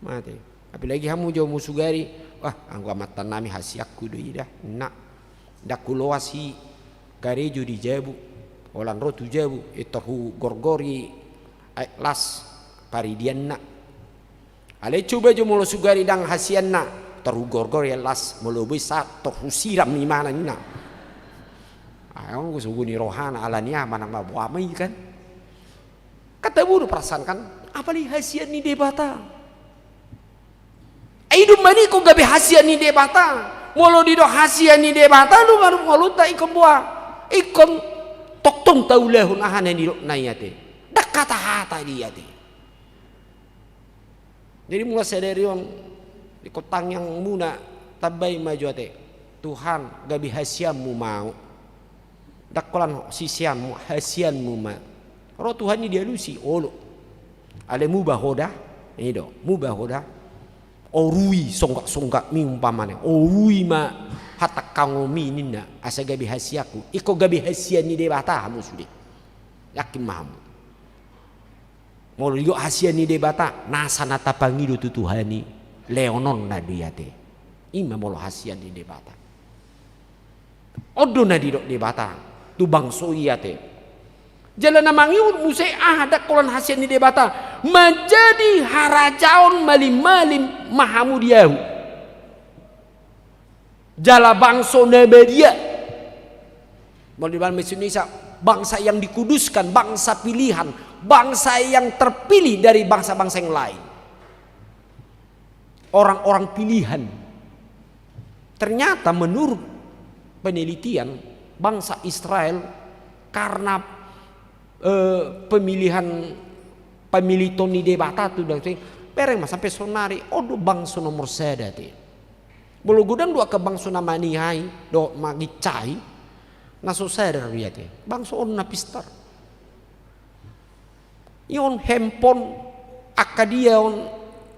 Mate. Apalagi hamu jo musugari, wah, anggo amantanami hasianku do i da, ninna. Ndang huloas i karejo di jabu, holan ro tu jabu, eh, tor hugorgori aek las paridianna. Alai coba jo molo sugari ndang hasianna, tor hugorgori aek las, molo boi sahat, tor husiram imana ninna. Ai anggo sogo ni rohana, ala ni aha manang na boha ma i kan. Kan tabo do perasaan kan, apalagi hasian ni Debata. Ai i do manang ingkon gabe hasian ni Debata. Molo didok hasian ni Debata do, ngolunta ingkon boha? Ingkon tongtong taulahon aha na nidokna i ate. Ndang hata-hata do i ate. Jadi mula sadari on, ingkon tangiangmuna, tambai ma jo ate. Tuhan, gabe hasianmu ma au. Ndang holan siseanmu, hasianmu ma. Ro Tuhan i dialusi, olo. Alai muba ho da, i do, muba ho da. Orui songgak-songgakmi umpamana, orui ma hatangkangonmi ninna, asa gabe hasianku. Ingkon gabe hasian ni Debata hamu sude. Yakin ma hamu. Molo didok hasian ni Debata, nasa na tapangido tu Tuhan i, leononna do i ate. Ima molo hasian ni Debata. On do na didok Debata tu bangso i ate. Jala na mangihut muse aha ndang holan hasian ni Debata, manjadi harajaon malim-malim ma hamu di ahu. Jala bangso na badia. Molo di bahasa Indonesia, bangsa yang dikuduskan, bangsa pilihan, bangsa yang terpilih dari bangsa-bangsa yang lain. Orang-orang pilihan. Ternyata menurut penelitian, bangsa Israel karena, eh, pemilihan, pemiliton ni Debata tu dan bereng ma sampe sonari, on do bangso nomor sada te. Molo godang do angka bangso na manihai dohot magincai, na so sadar do ia te, bangso on na pistar. I on handphone, angka dia on,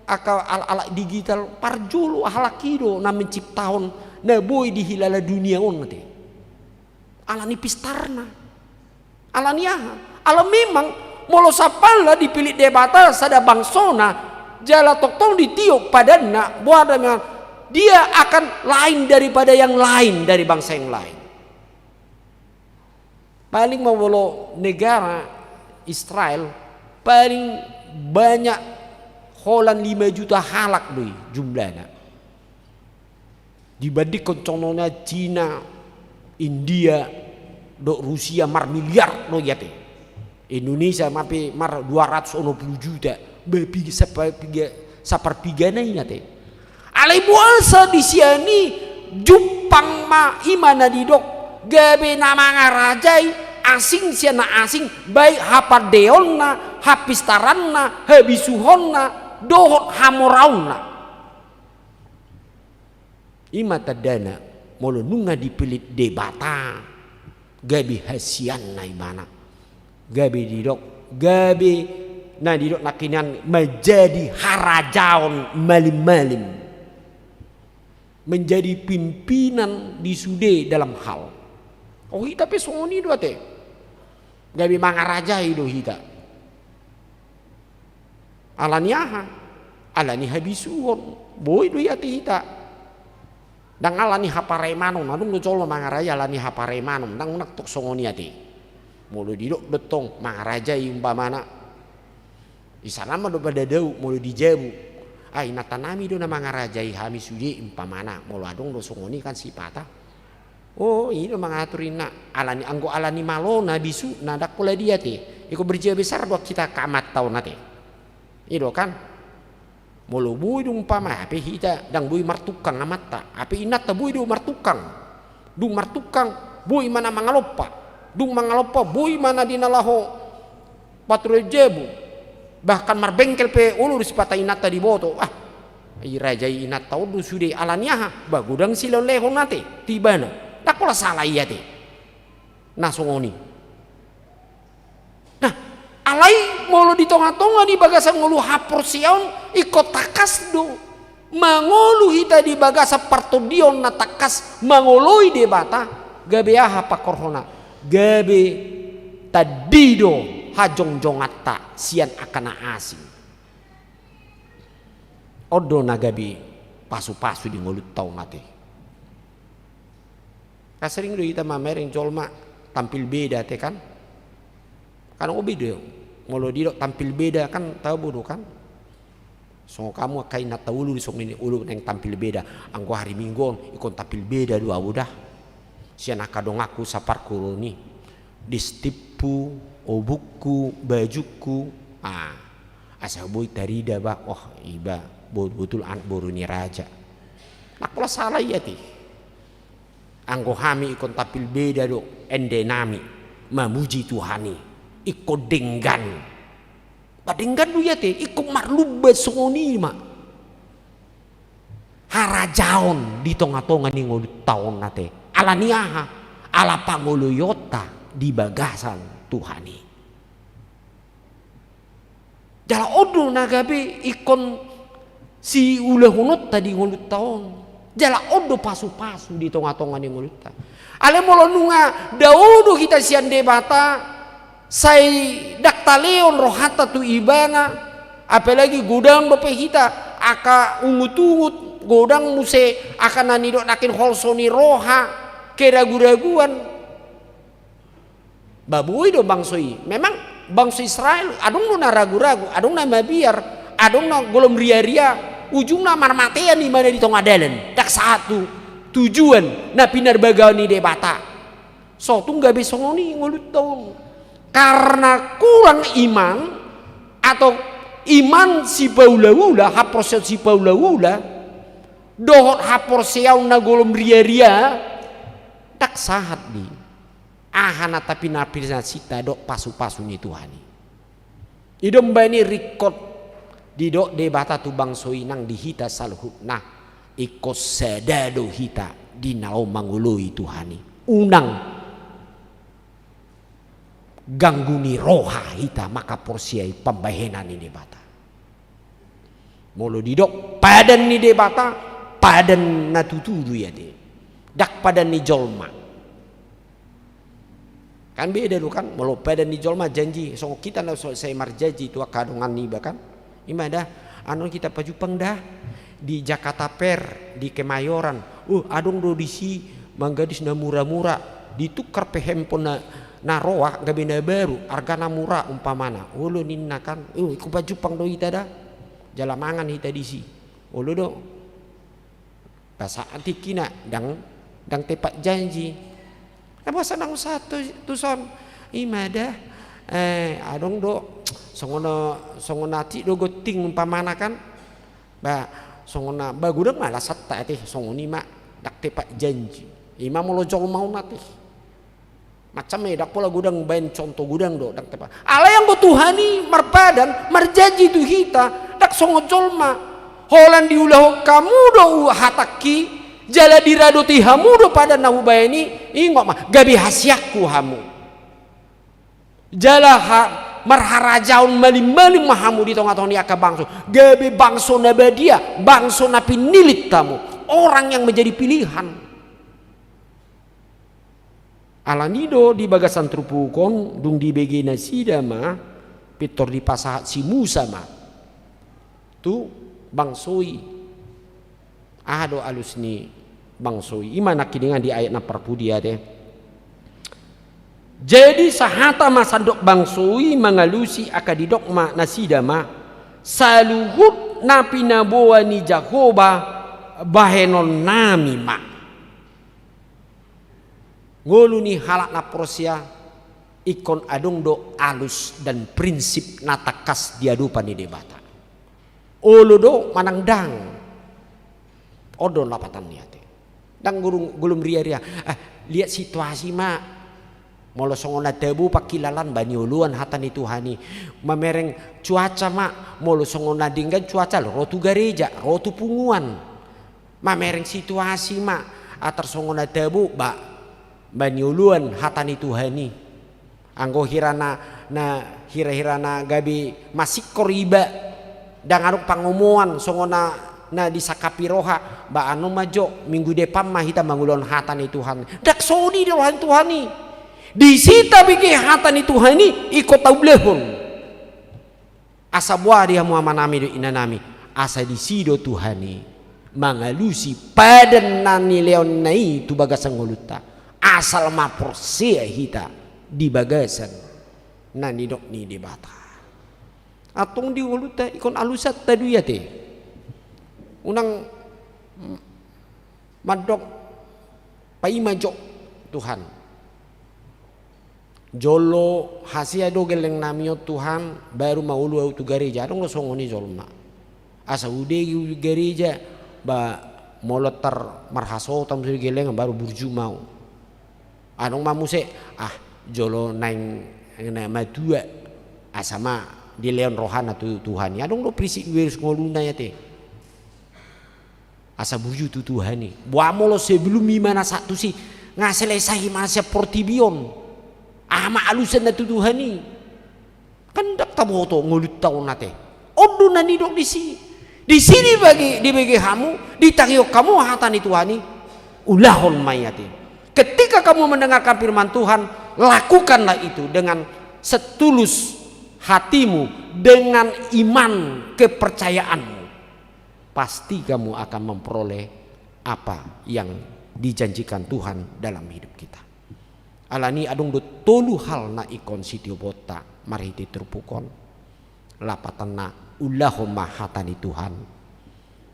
angka al-, alat digital, parjolo halak i do na menciptahon na boi dihilala dunia on ate. Alani pistarna. Alani aha? Ala memang molo sampalna dipillit Debata sada bangsona, jala tongtong ditiop padanna, boha do memang, dia akan lain daripada yang lain, dari bangsa yang lain. Paling ma molo negara Israel, paling banyak holan lima juta halak do i jumlahna. Dibandingkon contohna Cina, India, dohot Rusia marmiliar do i ate. Indonesia ma pe mar dua ratus onom pulu juta, ba piga, saparpiga, saparpigana i ate. Alai boasa di sian i jumpang ma, ima na didok, gabe na mangarajai asing sian na asing, baik hapandeonna, hapistaranna, habisuhonna, dohot hamoraonna. Ima tandana, molo nunga dipillit Debata, gabe hasianna ibana. Gabe didok, gabe na didok nangkiningan manjadi harajaon malim-malim. Menjadi pimpinan di sude dalam hal. O hita pe songon i do ate. Gabe mangarajai do hita. Alani aha? Alani habisuhon. Boi do i ate hita. Ndang alani haparemanon, adong do jolma mangarajai alani haparemanon, ndang, ndang tong songon i ate. Molo didok do tong mangarajai umpamana, isana ma do padadau molo di jabu. Ah, inanta nami do na mangarajai hami sude umpamana, molo adong do songon i kan sipata. O, i do mangatur inna. Alani, anggo alani malona bisukna, ndang pola dia te. Ingkon berjiwa besar do hita angka amanta on ate. I do kan. Molo boi do umpama, hape hita ndang boi martungkang amanta, hape inanta boi do martungkang. Dung martungkang, boi ma na mangalompa. Dung mangalompa, boi ma na di na laho paturehon jabu. Bahkan marbengkel pe olo do sipata inanta diboto. Ah, irajai inanta on do sude, alani aha? Ba godang silehon-lehon ate tu ibana. Ndang pola sala i ate na songon i. Nah, alai molo di tonga-tonga ni bagasan ngolu haporseaon, ingkon tangkas do mangolu hita di bagasan partondion na tangkas mangoloi Debata, gabe aha pangkorhonna? Gabe tandi do hajongjonganta sian angka na asing. On do na gabe pasu-pasu di ngolunta on ate. Kan sering do hita mamereng jolma tampil beda ate kan. Kan obi do, molo didok tampil beda kan tabo do kan. Songon hamu angka inanta, olo do songon i, olo naeng tampil beda. Anggo hari Minggu on ingkon tampil beda do ahu da. Sian angka donganku saparkuron i, distipku, obukku, bajukku. Ah, asa boi tarida ba, oh, iba bo-, botul anak boru ni raja. Ndang pola sala i ate. Anggo hami ingkon tampil beda do ende nami mamuji Tuhan i, ingkon denggan. Ba denggan do i ate, ingkon marlumban songon i ma. Harajaon di tonga-tonga ni ngolunta on ate. Alani aha? Ala pangoloionta di bagasan Tuhan i. Jala on do na gabe ingkon siulahononta di ngolunta on. Jala on do pasu-pasu di tonga-tonga ni ngolunta. Alai molo nunga dao do hita sian Debata, sai ndang talehon rohanta tu Ibana, apalagi godang dope hita angka ungut-ungut, Godang muse angka na nidok nangkin holso ni roha, keragu-raguan. Ba boi do bangso i. Memang bangso Israel adong do na ragu-ragu, adong na mabiar, adong na golom ria-ria, ujungna marmatean imana di tonga dalan. Ndang sahat tu tujuan na pinarbagaon ni Debata. So tung gabe songon i ngolunta on. Karna kurang iman, atau iman sipaula-ula, haporseaon sipaula-ula, dohot haporseaon na golom ria-ria, ndang sahat di aha na tapinapinasita dohot pasu-pasu ni Tuhan i. I do umbahen i ringkot didok Debata tu bangso i nang di hita saluhutna, ingkon sada do hita di na laho mangoloi Tuhan i. Unang ganggu ni roha hita mangkaporseai pambahenan ni Debata. Molo didok padan ni Debata, padan na tutu do i ate. Ndang padan ni jolma. Kan beda do kan, molo padan ni jolma janji, songon hita na so sai marjanji tu angka dongan niba kan. Ima da, anu hita pajumpang da di Jakarta Fair, di Kemayoran. Uh, adong do disi manggadis na mura-mura, ditukar pe handphone na, na roa gabe na baru, argana mura umpamana. Olo ninna kan, uh, ingkon pajumpang do hita da. Jala mangan hita disi. Olo do. Ba sahat tingkina, ndang, ndang tepat janji. Ba sahat nang sahat tu, tu son. Ima da, eh, adong do, songon, songon atik do gonting umpamana kan. Ba, songon na, ba godang ma alasanta ate, songon i ma, ndang tepat janji. Ima molo jolma on ate. Macam i, ndang pola godang baen contoh godang do, ndang tepat. Alai anggo Tuhan i marpadan, marjanji tu hita, ndang songon jolma. Holan diulahon hamu do u-, hatangki, jala diradoti hamu do padan na hubaen i, ingot ma, gabe hasianku hamu. Jala ha-, marharajaon malim-malim ma hamu di tonga-tonga ni angka bangso. Gabe bangso na badia, bangso na pinillit hamu. Orang yang menjadi pilihan. Alani do di bagasan turpuk on, dung dibege nasida ma, pintor dipasahat si Musa ma tu bangso i. Aha do alus ni bangso i? Ima nangkiningan di ayat na parpudi ate. Jadi sahata ma sandok bangso i mangalusi angka didok ma nasida ma, saluhut na pinaboa ni Jahowa bahenonnami ma. Ngolu ni halak na porsea ingkon adong do alus dan prinsip na tangkas di adopan ni Debata. Olo do manang ndang. On do lapatan ni ate. Ndang gulung, gulung ria-ria. Ah, lihat situasi ma. Molo songon na tabo pangkilalaan ba nioloan hata ni Tuhan i. Mamereng cuaca ma. Molo songon na denggan cuaca ro tu gareja, ro tu punguan. Mamereng situasi ma, atar songon na tabo ba, ba nioloan hata ni Tuhan i. Anggo hira na, na hira-hira na gabe masingkor iba, ndang adong pangomoan songon na, na disangkapi roha, ba anu ma jo, minggu depan ma hita mangulahon hata ni Tuhan. Ndang songon i do roha ni Tuhan i. Disi tabege hata ni Tuhan i, ingkon taulahon. Asa boha di hamu amanami dohot inanami, asa disi do Tuhan i mangalusi padan na nilehonna i tu bagasan ngolunta. Asal ma porsea hita di bagasan na nidok ni Debata. Antong di ngolunta ingkon alusanta do i ate. Unang mandok paima jo Tuhan. Jolo hasea do gellengnami on Tuhan, baru ma olo ahu tu gareja, adong do songon i jolma. Asa hudege gareja, ba molo tar marhasohotan tu gelleng baru burju ma ahu. Adong ma muse, ah, jolo naeng na matua, asa ma dilehon rohana tu Tuhan i. Adong do prinsip ni berus ngoluna i ate. Asa burju tu Tuhan i. Boha molo sebelum i ma na sahat tusi, nga selesai i ma sian portibi on. Aha ma alusanna tu Tuhan i. Kan ndang taboto ngolunta on ate. On do na nidok disi. Disi dibagi, dibege hamu, ditangihon hamu hata ni Tuhan i. Ulahon ma i ate. Ketika kamu mendengarkan firman Tuhan, lakukanlah itu dengan setulus hatimu, dengan iman kepercayaanmu. pasti kamu akan memperoleh apa yang dijanjikan Tuhan dalam hidup kita. Alani adong do tolu hal na ingkon sitiobonta marhite turpuk on. Lapatanna, ulahon ma hata ni Tuhan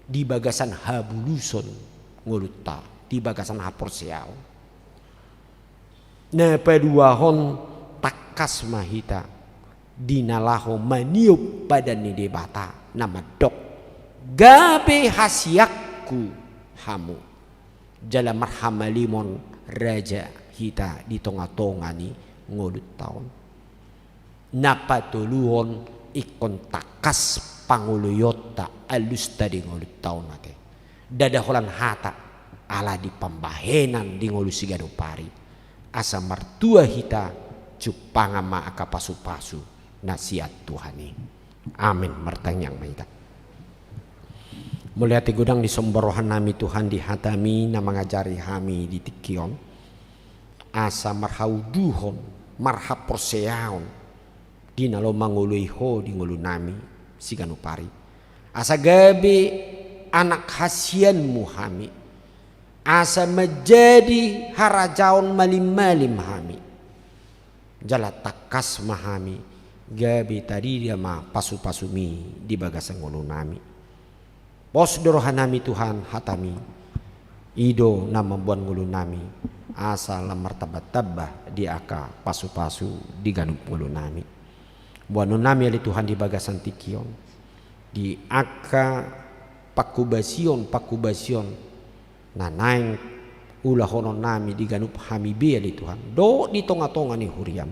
di bagasan habuluson ngolunta, di bagasan haporseaon. Na paduahon, tangkas ma hita di na laho maniop padan ni Debata na mandok, gabe hasianku hamu, jala marhamalimon raja hita di tonga-tonga ni ngolunta on. Na patoluhon, ingkon tangkas pangoloionta, alusta di ngolunta on ate. Ndada holan hata, ala di pambahenan di ngolu siganup ari. Asa martua hita, jumpangan ma angka pasu-pasu na sian Tuhan i. Amin. Martangiang ma hita. Mauliate godang disomba rohanami Tuhan di hataMi na mangajari hami di tingki on. Asa marhauduhon, marhaporseaon di na laho mangoloi Ho di ngolunami siganup ari. Asa gabe anak hasianMu hami. Asa manjadi harajaon malim-malim hami. Jala tangkas ma hami, gabe tarida ma pasu-pasuMi di bagasan ngolunami. Pos do rohanami Tuhan, hataMi i do na mamboan ngolunami, asa lam martamba-tamba di angka pasu-pasu di ganup ngolunami. Boanonnami ale Tuhan di bagasan tingki on, di angka panghobasion-panghobasion na naeng ulahononnami di ganup hami be ale Tuhan, dohot di tonga-tonga ni huriaM.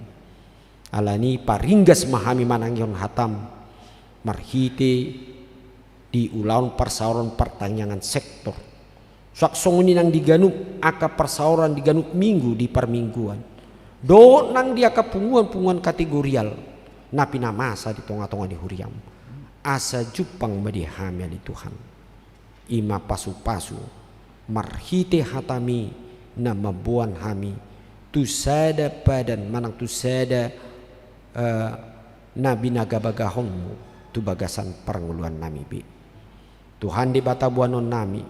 Alani paringgas ma hami manangihon hataM marhite di ulaon parsaoran partangiangan sektor. Suang songon i nang di ganup angka parsaoran di ganup minggu di parmingguan. Dohot nang di angka punguan-punguan kategorial na pinamasa di tonga-tonga ni huriaM. Asa jumpang ma di hami ale Tuhan. I ma pasu-pasu marhite hataMi na mamboan hami tu sada padan manang tu sada, eh, na binagabagahonMu tu bagasan parngoluannami be. Tuhan Debata boanonnami,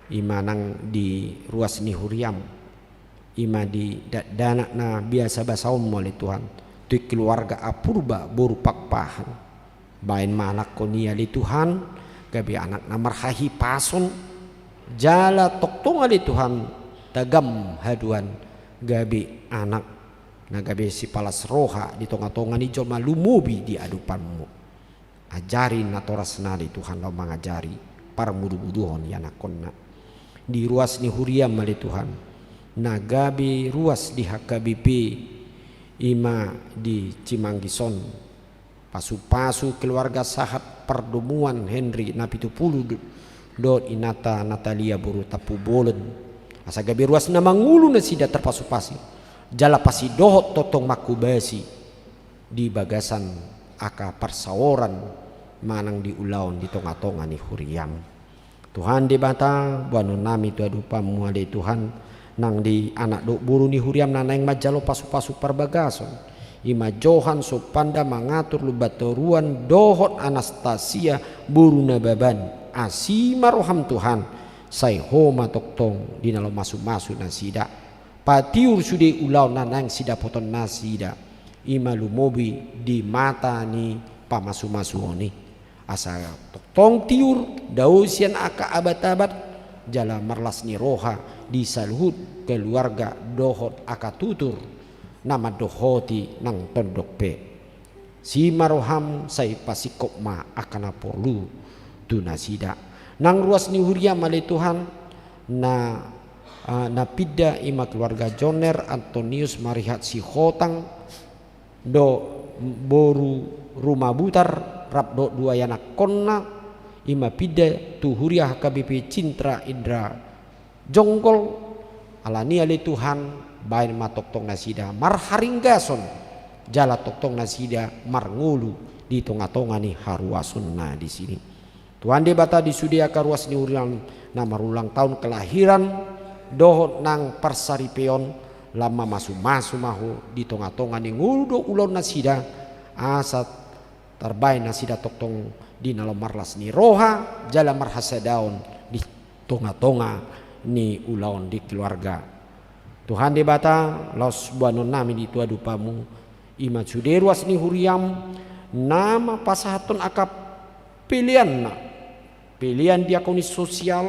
i ma nang di ruas ni huriaM, i ma di dakdanak na biasa basaonMu ale Tuhan, tu keluarga Apurba boru Pakpahan. Baen ma anakkon i ale Tuhan, gabe anak na marhahipason, jala tongtong ale Tuhan, tagam haduan, gabe anak na gabe sipalas roha di tonga-tonga ni jolma lumobi di adopanMu. Ajari natorasna ale Tuhan laho mangajari, parmudu-muduhon i anakkonna. Di ruas ni huriaM ale Tuhan, na gabe ruas di H K B P, i ma di Cimanggis on, pasu-pasu keluarga sahat pardomuan Henry Napitupulu do-, dohot inanta Natalia boru Tampubolon. Asa gabe ruas na mangolu nasida tarpasu-pasu. Jala pasu dohot tongtong manghobasi di bagasan angka parsaoran manang di ulaon di tonga-tonga ni huriaM. Tuhan Debata, boanonnami tu adopanMu ale Tuhan, nang di anak dohot boru ni huriaM na naeng manjalo pasu-pasu parbagason. I ma Johan, Sopanda, Mangatur, Lumbantoruan, dohot Anastasia, boru Nababan. Asi ma rohaM Tuhan, sai Ho ma tongtong di na laho masu-masu nasida. Patiur sude ulaon na naeng sidapoton nasida. I ma lumobi di mata ni pamasu-masuon i. Asa tongtong tiur, dao sian angka abat-abat, jala marlas ni roha di saluhut keluarga dohot angka tutur na mandohoti nang tondok pe. Asi ma rohaM, sai pasingkop ma angka na porlu tu nasida. Nang ruas ni huriaM ale Tuhan, na, ah, na pinda i ma keluarga Jonner Antonius Marihat Sihotang, dohot boru Rumabutar, rap dohot dua ianakkonna, i ma pinda tu huria H K B P Cintra Indra Jonggol. Alani ale Tuhan, baen ma tongtong nasida marharinggason, jala tongtong nasida marngolu di tonga-tonga ni haruasonna disi. Tuhan Debata, di sude angka ruas ni huriaM na marulang tahun kelahiran, dohot nang parsaripeon, lam mamasu-masu ma Ho di tonga-tonga ni ngolu dohot ulaon nasida, asa Tarbaen nasida tongtong di na laho marlas ni roha jala marhasadaon di tongatonga ni ulaon di keluarga. Tuhan Debata, laos boanonnami di tu adopanMu, i ma sude ruas ni huriaM, na pasahathon angka peleanna, pelean diakonis sosial,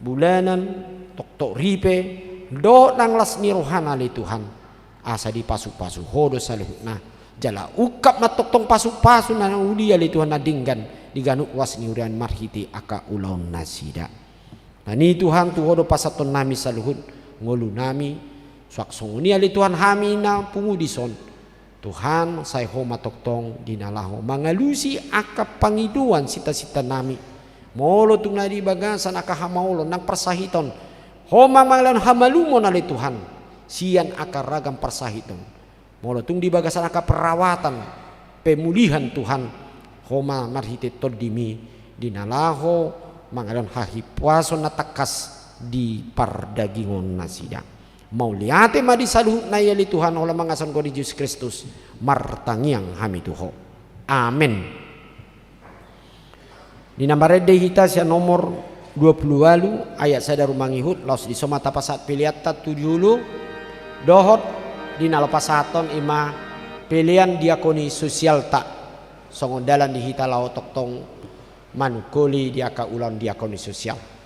bulanan, toktok ripe, dohot nang las ni rohana ale Tuhan. Asa dipasupasu Ho do saluhutna. Jala ungkap ma tongtong pasupasu na uli ale Tuhan na denggan di ganup ruas ni huriaM marhite angka ulaon nasida. Nang i Tuhan, tu Ho do pasahatonnami saluhut ngolunami, suang songon i ale Tuhan hami na pungu dison. Tuhan, sai Ho ma tongtong di na laho mangalusi angka pangidoan sitasitanami. Molo tung na di bagasan angka hamaolon nang parsahiton, Ho ma mangalehon hamalumon ale Tuhan, sian angka ragam parsahiton. Molo tung di bagasan angka perawatan, pemulihan Tuhan, Ho ma marhite TondiMi di na laho mangalehon hahipuason na tangkas di pardagingon nasida. Mauliate ma di saluhutna i ale Tuhan, holan mangasa on di Jesus Kristus, martangiang hami tu Ho. Amen. Di na marende hita sian nomor dua pulu ualu ayat sada ro mangihut, laos dison ma tapasahat peleanta tu jolo, dohot di na laho pasahathon i ma pelean diakonis sosialta. Songon dalan di hita laho tongtong manungkoli di angka ulaon diakonis sosial.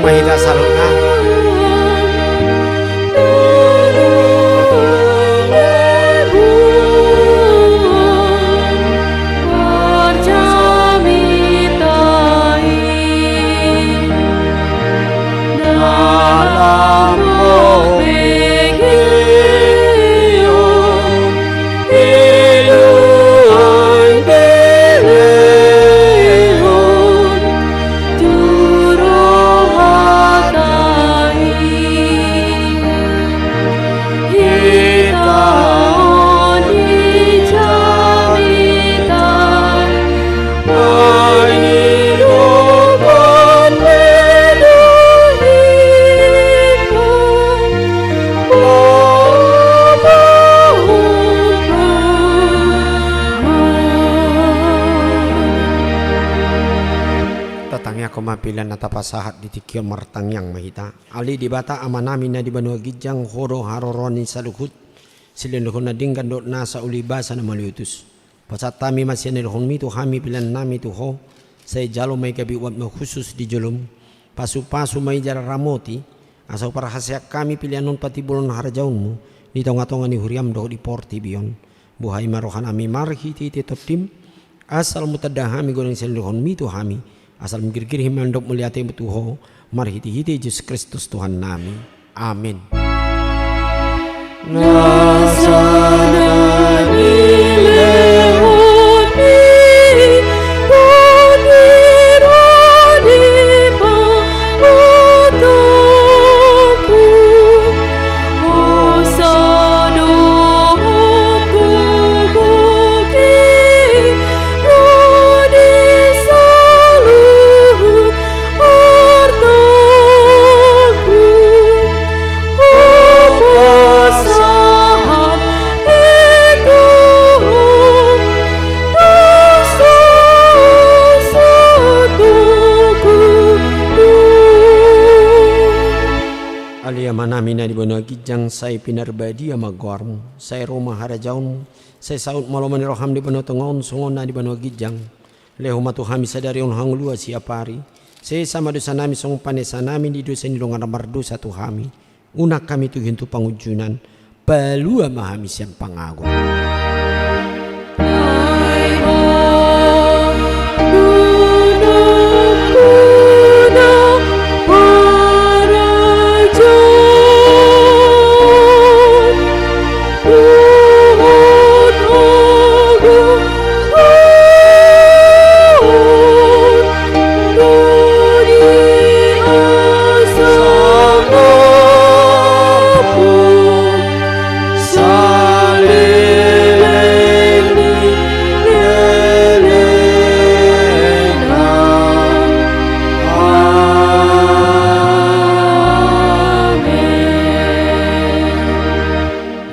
Ma hita saluhutna. Tatangiangkon ma pelean na tapasahat di tingki on. Martangiang ma hita. Ale Debata Amanami na di banua ginjang, Ho do haroroan ni saluhut. Silehonlehon na denggan dohot nasa uli basa na mauliutus. Pasahat hami ma sian nilehonmi tu hami peleannami tu Ho, sai jalo ma i gabe uap na hushus di jolom. Pasupasu ma i jala ramoti, asa huparhaseang hami pelean on patimbulon harajaonmu di tongatonga ni huriam dohot di portibi on. Buhai ma rohanami marhitehite tondim, asa lam hutanda hami godang sian nilehonmi tu hami, asa lam girgir hami mandok mauliate tu Ho, marhitehite Jesus Kristus Tuhannami. Amen. Ale Amanami na di banua ginjang, sai pinarbadia ma goarmu, sai ro ma harajaonmu, sai saut ma lomo ni roham di banua tonga on songon na di banua ginjang. Lehon ma tu hami sadari on hangoluan siapari. Sesa ma dosanami songon panesanami di dosa ni dongan na mardosa tu hami. Unang hami togihon tu pangunjunan. Palua ma hami sian pangago.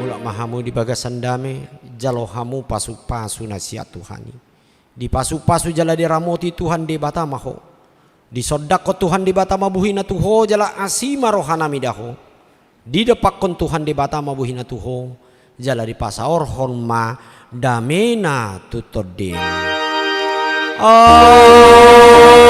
Mulak ma hamu di bagasan dame, jalo hamu pasupasu na sian Tuhan i. Dipasupasu jala diramoti Tuhan Debata ma ho. Disondangkon Tuhan Debata ma buhina tu ho jala asi ma rohanami da ho. Didompakkon Tuhan Debata ma buhina tu ho jala dipasaorhon ma damena tu tondim. Amen.